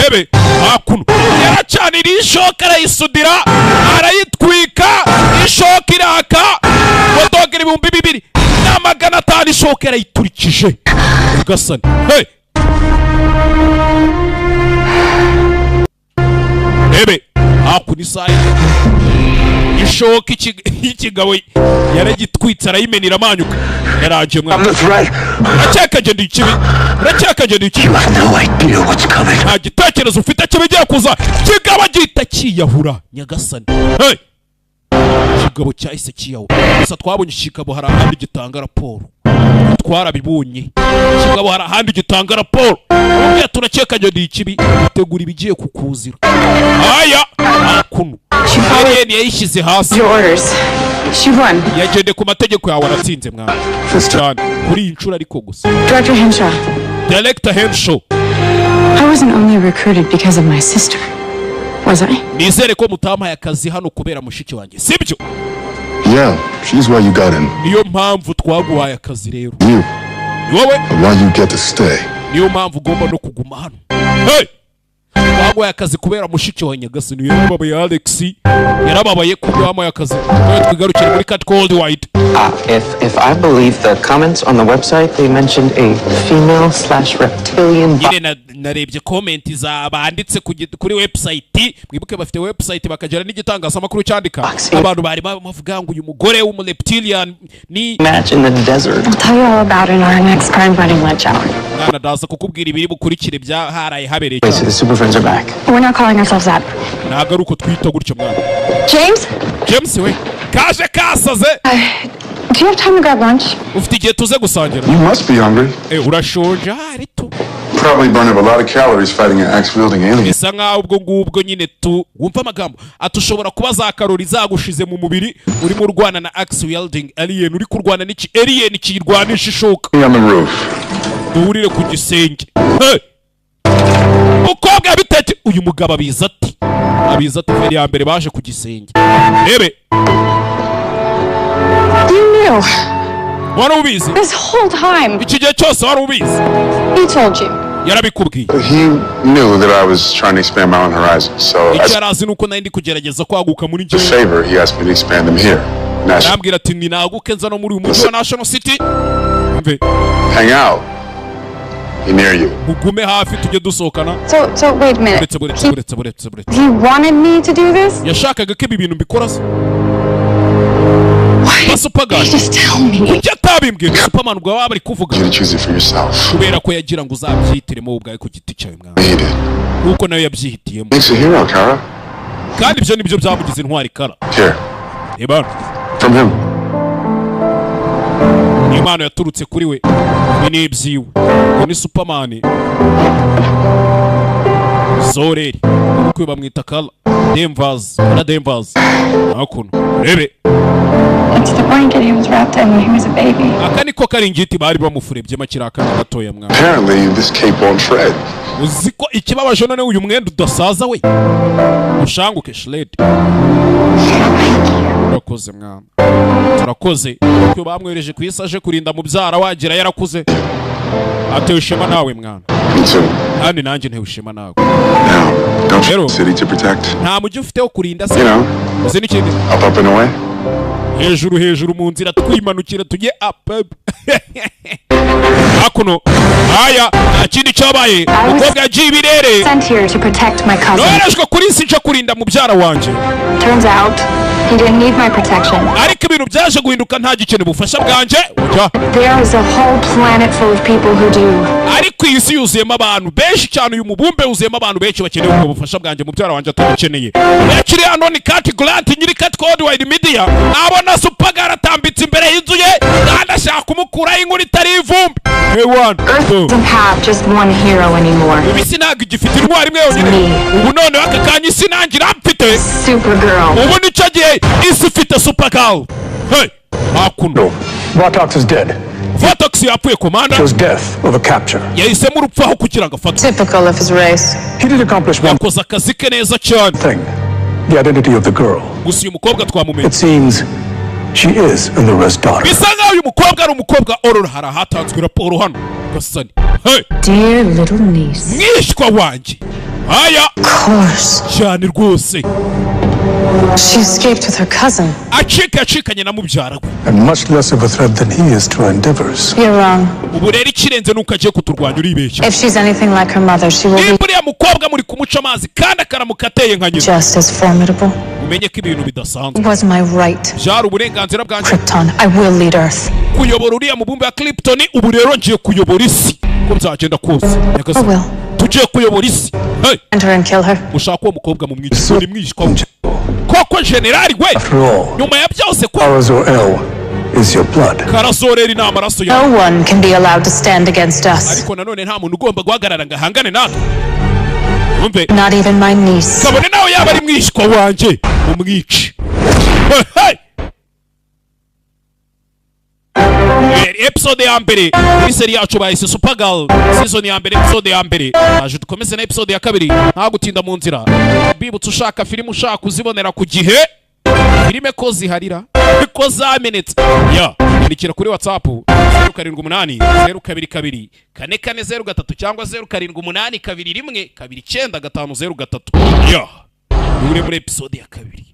rebe hakuno yaracaniriye ishoka arayisudira arayitwika. Ishoka iraka modogera 2500. Ishoka yarayiturikije. Nyagasani, hey! Rebe hakuno isaha ishoka y'ikigabo yaragitwitse arayimena amanyuka. Yarangiye mwana. I'm the threat. Urakeka ngenda ikibi? Urakeka ngenda ikibi? You have no idea what's coming. Nta gitekerezo ufite kibigiye kuza. Kigabo gihita cyiyahura. Nyagasani, hey! Ikigabo cyahise cyiyahura. Gusa twabonye ikigabo hari ahandi gitanga raporo. Twarabibonye, ikigabo hari ahandi gitanga raporo. Ubwiye turakeka ngenda ikibi, tegura ibigiye kukuzira. Aya hakuno alien yayishyize hasi. Your orders. She won. Yagendeye ku mategeko yawe, aratsinze mwana cyane kuri iyi nshuro ariko gusa. Director Henshaw, Director Henshaw, I wasn't only recruited because of my sister, was I? Nizere ko mutampaye akazi hano kubera mushiki wanjye, sibyo? Yeah, she's why you got in. Niyo mpamvu twaguhaye akazi rero. You. Ni wowe. And why you get to stay. Niyo mpamvu ugomba no kuguma hano. Hey! Baguhaye akazi kubera mushiki wa Nyagasani. Yarababaye, Alex yarababaye kuko bamuhaye akazi. Rero twigarukire muri Cat Cold White. If I believe the comments on the website, they mentioned a female slash reptilian Nyine narebye comment za banditse kuri website. Mwibuke bafite website, bakagira n'igitangazamakuru cyandika. Abantu bari bavuga ngo uyu mugore w'umureptilian ni match in the desert. I'll tell you all about it in our next crime fighting lunch hour. Mwana, ndaza kukubwira ibiri bukurikire bya haraye habereye. Wait, so the Super Friends are back. We're not calling ourselves that. Ntabwo ari uko twita gutyo, mwana. James? James we kaje kasaze. Do you have time to grab lunch? Ufite igihe tuze gusangira? You must be hungry. Eh, urashonje ahari tu. Probably burned up a lot of calories fighting an axe-wielding alien. Bisa nkaho ubwo ngubwo nyine tu wumva amagambo ati ushobora kuba za karori zagushize mu mubiri urimo urwana na axe wielding alien, uri kurwana n'iki alien kiyirwanisha ishoka. On the roof. Duhurire ku gisenge. Hey! Mukobwa yabiteke, uyu mugabo abiza ati feri ya mbere baje ku gisenge, rebe. You knew. Wari ubizi? This whole time. Iki gihe cyose wari ubizi? He told you. Yarabikubwiye. He knew that I was trying to expand my own horizons, so Icyo as yari azi ni uko nari ndi kugerageza kwaguka muri a njyewe. favor, he asked me to expand them here. National Arambwira ati ninaguke nza no muri uyu mujyi wa National City. Mve. Hang out. Be near you. Mugume hafi, tujye dusohokana. So wait a minute. Buretse, buretse, buretse, buretse, buretse. He wanted me to do this? Yashakaga ko ibi bintu mbikora se? Supergirl. Just tell me. Kuki atabimbwiye? Superman ubwo waba ari kuvuga. You to choose it for yourself. Kubera ko yagira ngo uzabyihitiremo wowe ubwawe ku giti cyawe, mwana, He did. nkuko nawe yabyihitiyemo. Makes a hero, Kara. Kandi ibyo nibyo byamugize intwari, Kara. Here. Reba hano. From him. Ni impano yaturutse kuri we, ibi ni ibyiwe. Uyu ni Superman Zoreri, uko bamwita Kara Danvers, Kara Danvers. Hakuno rebe. It's the blanket he was wrapped in when he was a baby. Aka niko karingiti bari bamufurebyemo akiri akana gatoya, mwana. Apparently, this cape won't shred. Uzi ko ikibabaje none uyu mwenda udasaza we? Ushanguke shred. Urakoze mwana, turakoze. Kuko bamwohereje ku isi aje kurinda mubyara wagira yarakuze, atewe ishema nawe, mwana. Me too. Kandi nanjye ntewe ishema nawe. Now, don't you Hero. city to protect? Nta mujyi ufite wo kurinda se? You know, Uzi n'ikindi? up, up and away. Hejuru hejuru mu nzira, twimanukira tujye up up. Hakuno aya nta kindi cyabaye, umukobwa yagiye ibirere. Sent here to protect my cousin. Noherejwe kuri isi nje kurinda mubyara wanjye. Turns out he didn't need my protection. Ariko ibintu byaje guhinduka, nta gikeneye ubufasha bwanjye. Ujya. There is a whole planet full of people who do. Ariko iyi si yuzuyemo abantu benshi cyane, uyu mubumbe wuzuyemo abantu benshi bakeneye ubwo bufasha bwanjye, mubyara wanjye atabukeneye. Yakiri hano ni Cat Grant, nyiri Cat Worldwide Media. Abona Supergirl atambitse imbere y'inzu ye kandi ashaka kumukuraho inkuru itari ivumbi. Hey, one, Earth two. doesn't have just one hero anymore. Ubu isi ntabwo igifite intwari imwe yonyine. Ubu noneho aka kanya isi nanjye iramfite. Supergirl. Ubu nicyo gihe isi ifite Supergirl. Hey, hakuno. Vartox is dead. Vartox yapfuye, commander. Chose death over capture. Yahisemo urupfu aho kugira ngo afatwe. Typical of his race. He did accomplish one Yakoze akazi ke neza cyane. thing. The identity of the girl. Gusa uyu mukobwa twamumenye. It seems she is Allura's daughter. Bisa nkaho uyu mukobwa ari umukobwa Aurora. Hari ahatanzwe raporo hano gasani. Hey! Dear little niece. Mwishywa wanjye aya. Of course. Cyane rwose. She escaped with her cousin. Acika yacikanye na mubyara we. And much less of a threat than he is to our endeavors. You're wrong. Ubu rero ikirenze nuko agiye kuturwanya, uribeshya. If she's anything like her mother, she will be Nimba uriya mukobwa muri kumuca amazi kandi akaramuka ateye nka nyina, just as formidable. umenye ko ibintu bidasanzwe. It was my right. Byari uburenganzira bwanjye. Krypton, I will lead Earth. Kuyobora uriya mubumbe wa Krypton. Ubu rero ngiye kuyobora isi uko byagenda kose. Nyagasani. I will. Tugiye kuyobora isi. Hey! Find her and kill her. Mushaka uwo mukobwa mu mwica, ni mwishywa we koko generali we. After all, Nyuma ya byose ko Kara Zor-El is your blood. Kara Zor-El ni amaraso yawe. No one can be allowed to stand against us. Ariko nanone nta muntu ugomba guhagarara ngo ahangane natwe, wumve. Not even my niece. Kabone nawe yaba ari mwishywa wanjye, mumwice. Hey, hey! Episode ya mbere muri seri yacu bahise Supergirl, season ya mbere, episode ya mbere. Aje dukomeze na episode ya kabiri nta gutinda mu nzira. Bibutse, ushaka filime, ushaka kuzibonera ku gihe, filime ko ziharira ko zamenetse ya Andikira kuri WhatsApp 0780224403 cyangwa 0782129503. Ya, uri muri episode ya kabiri.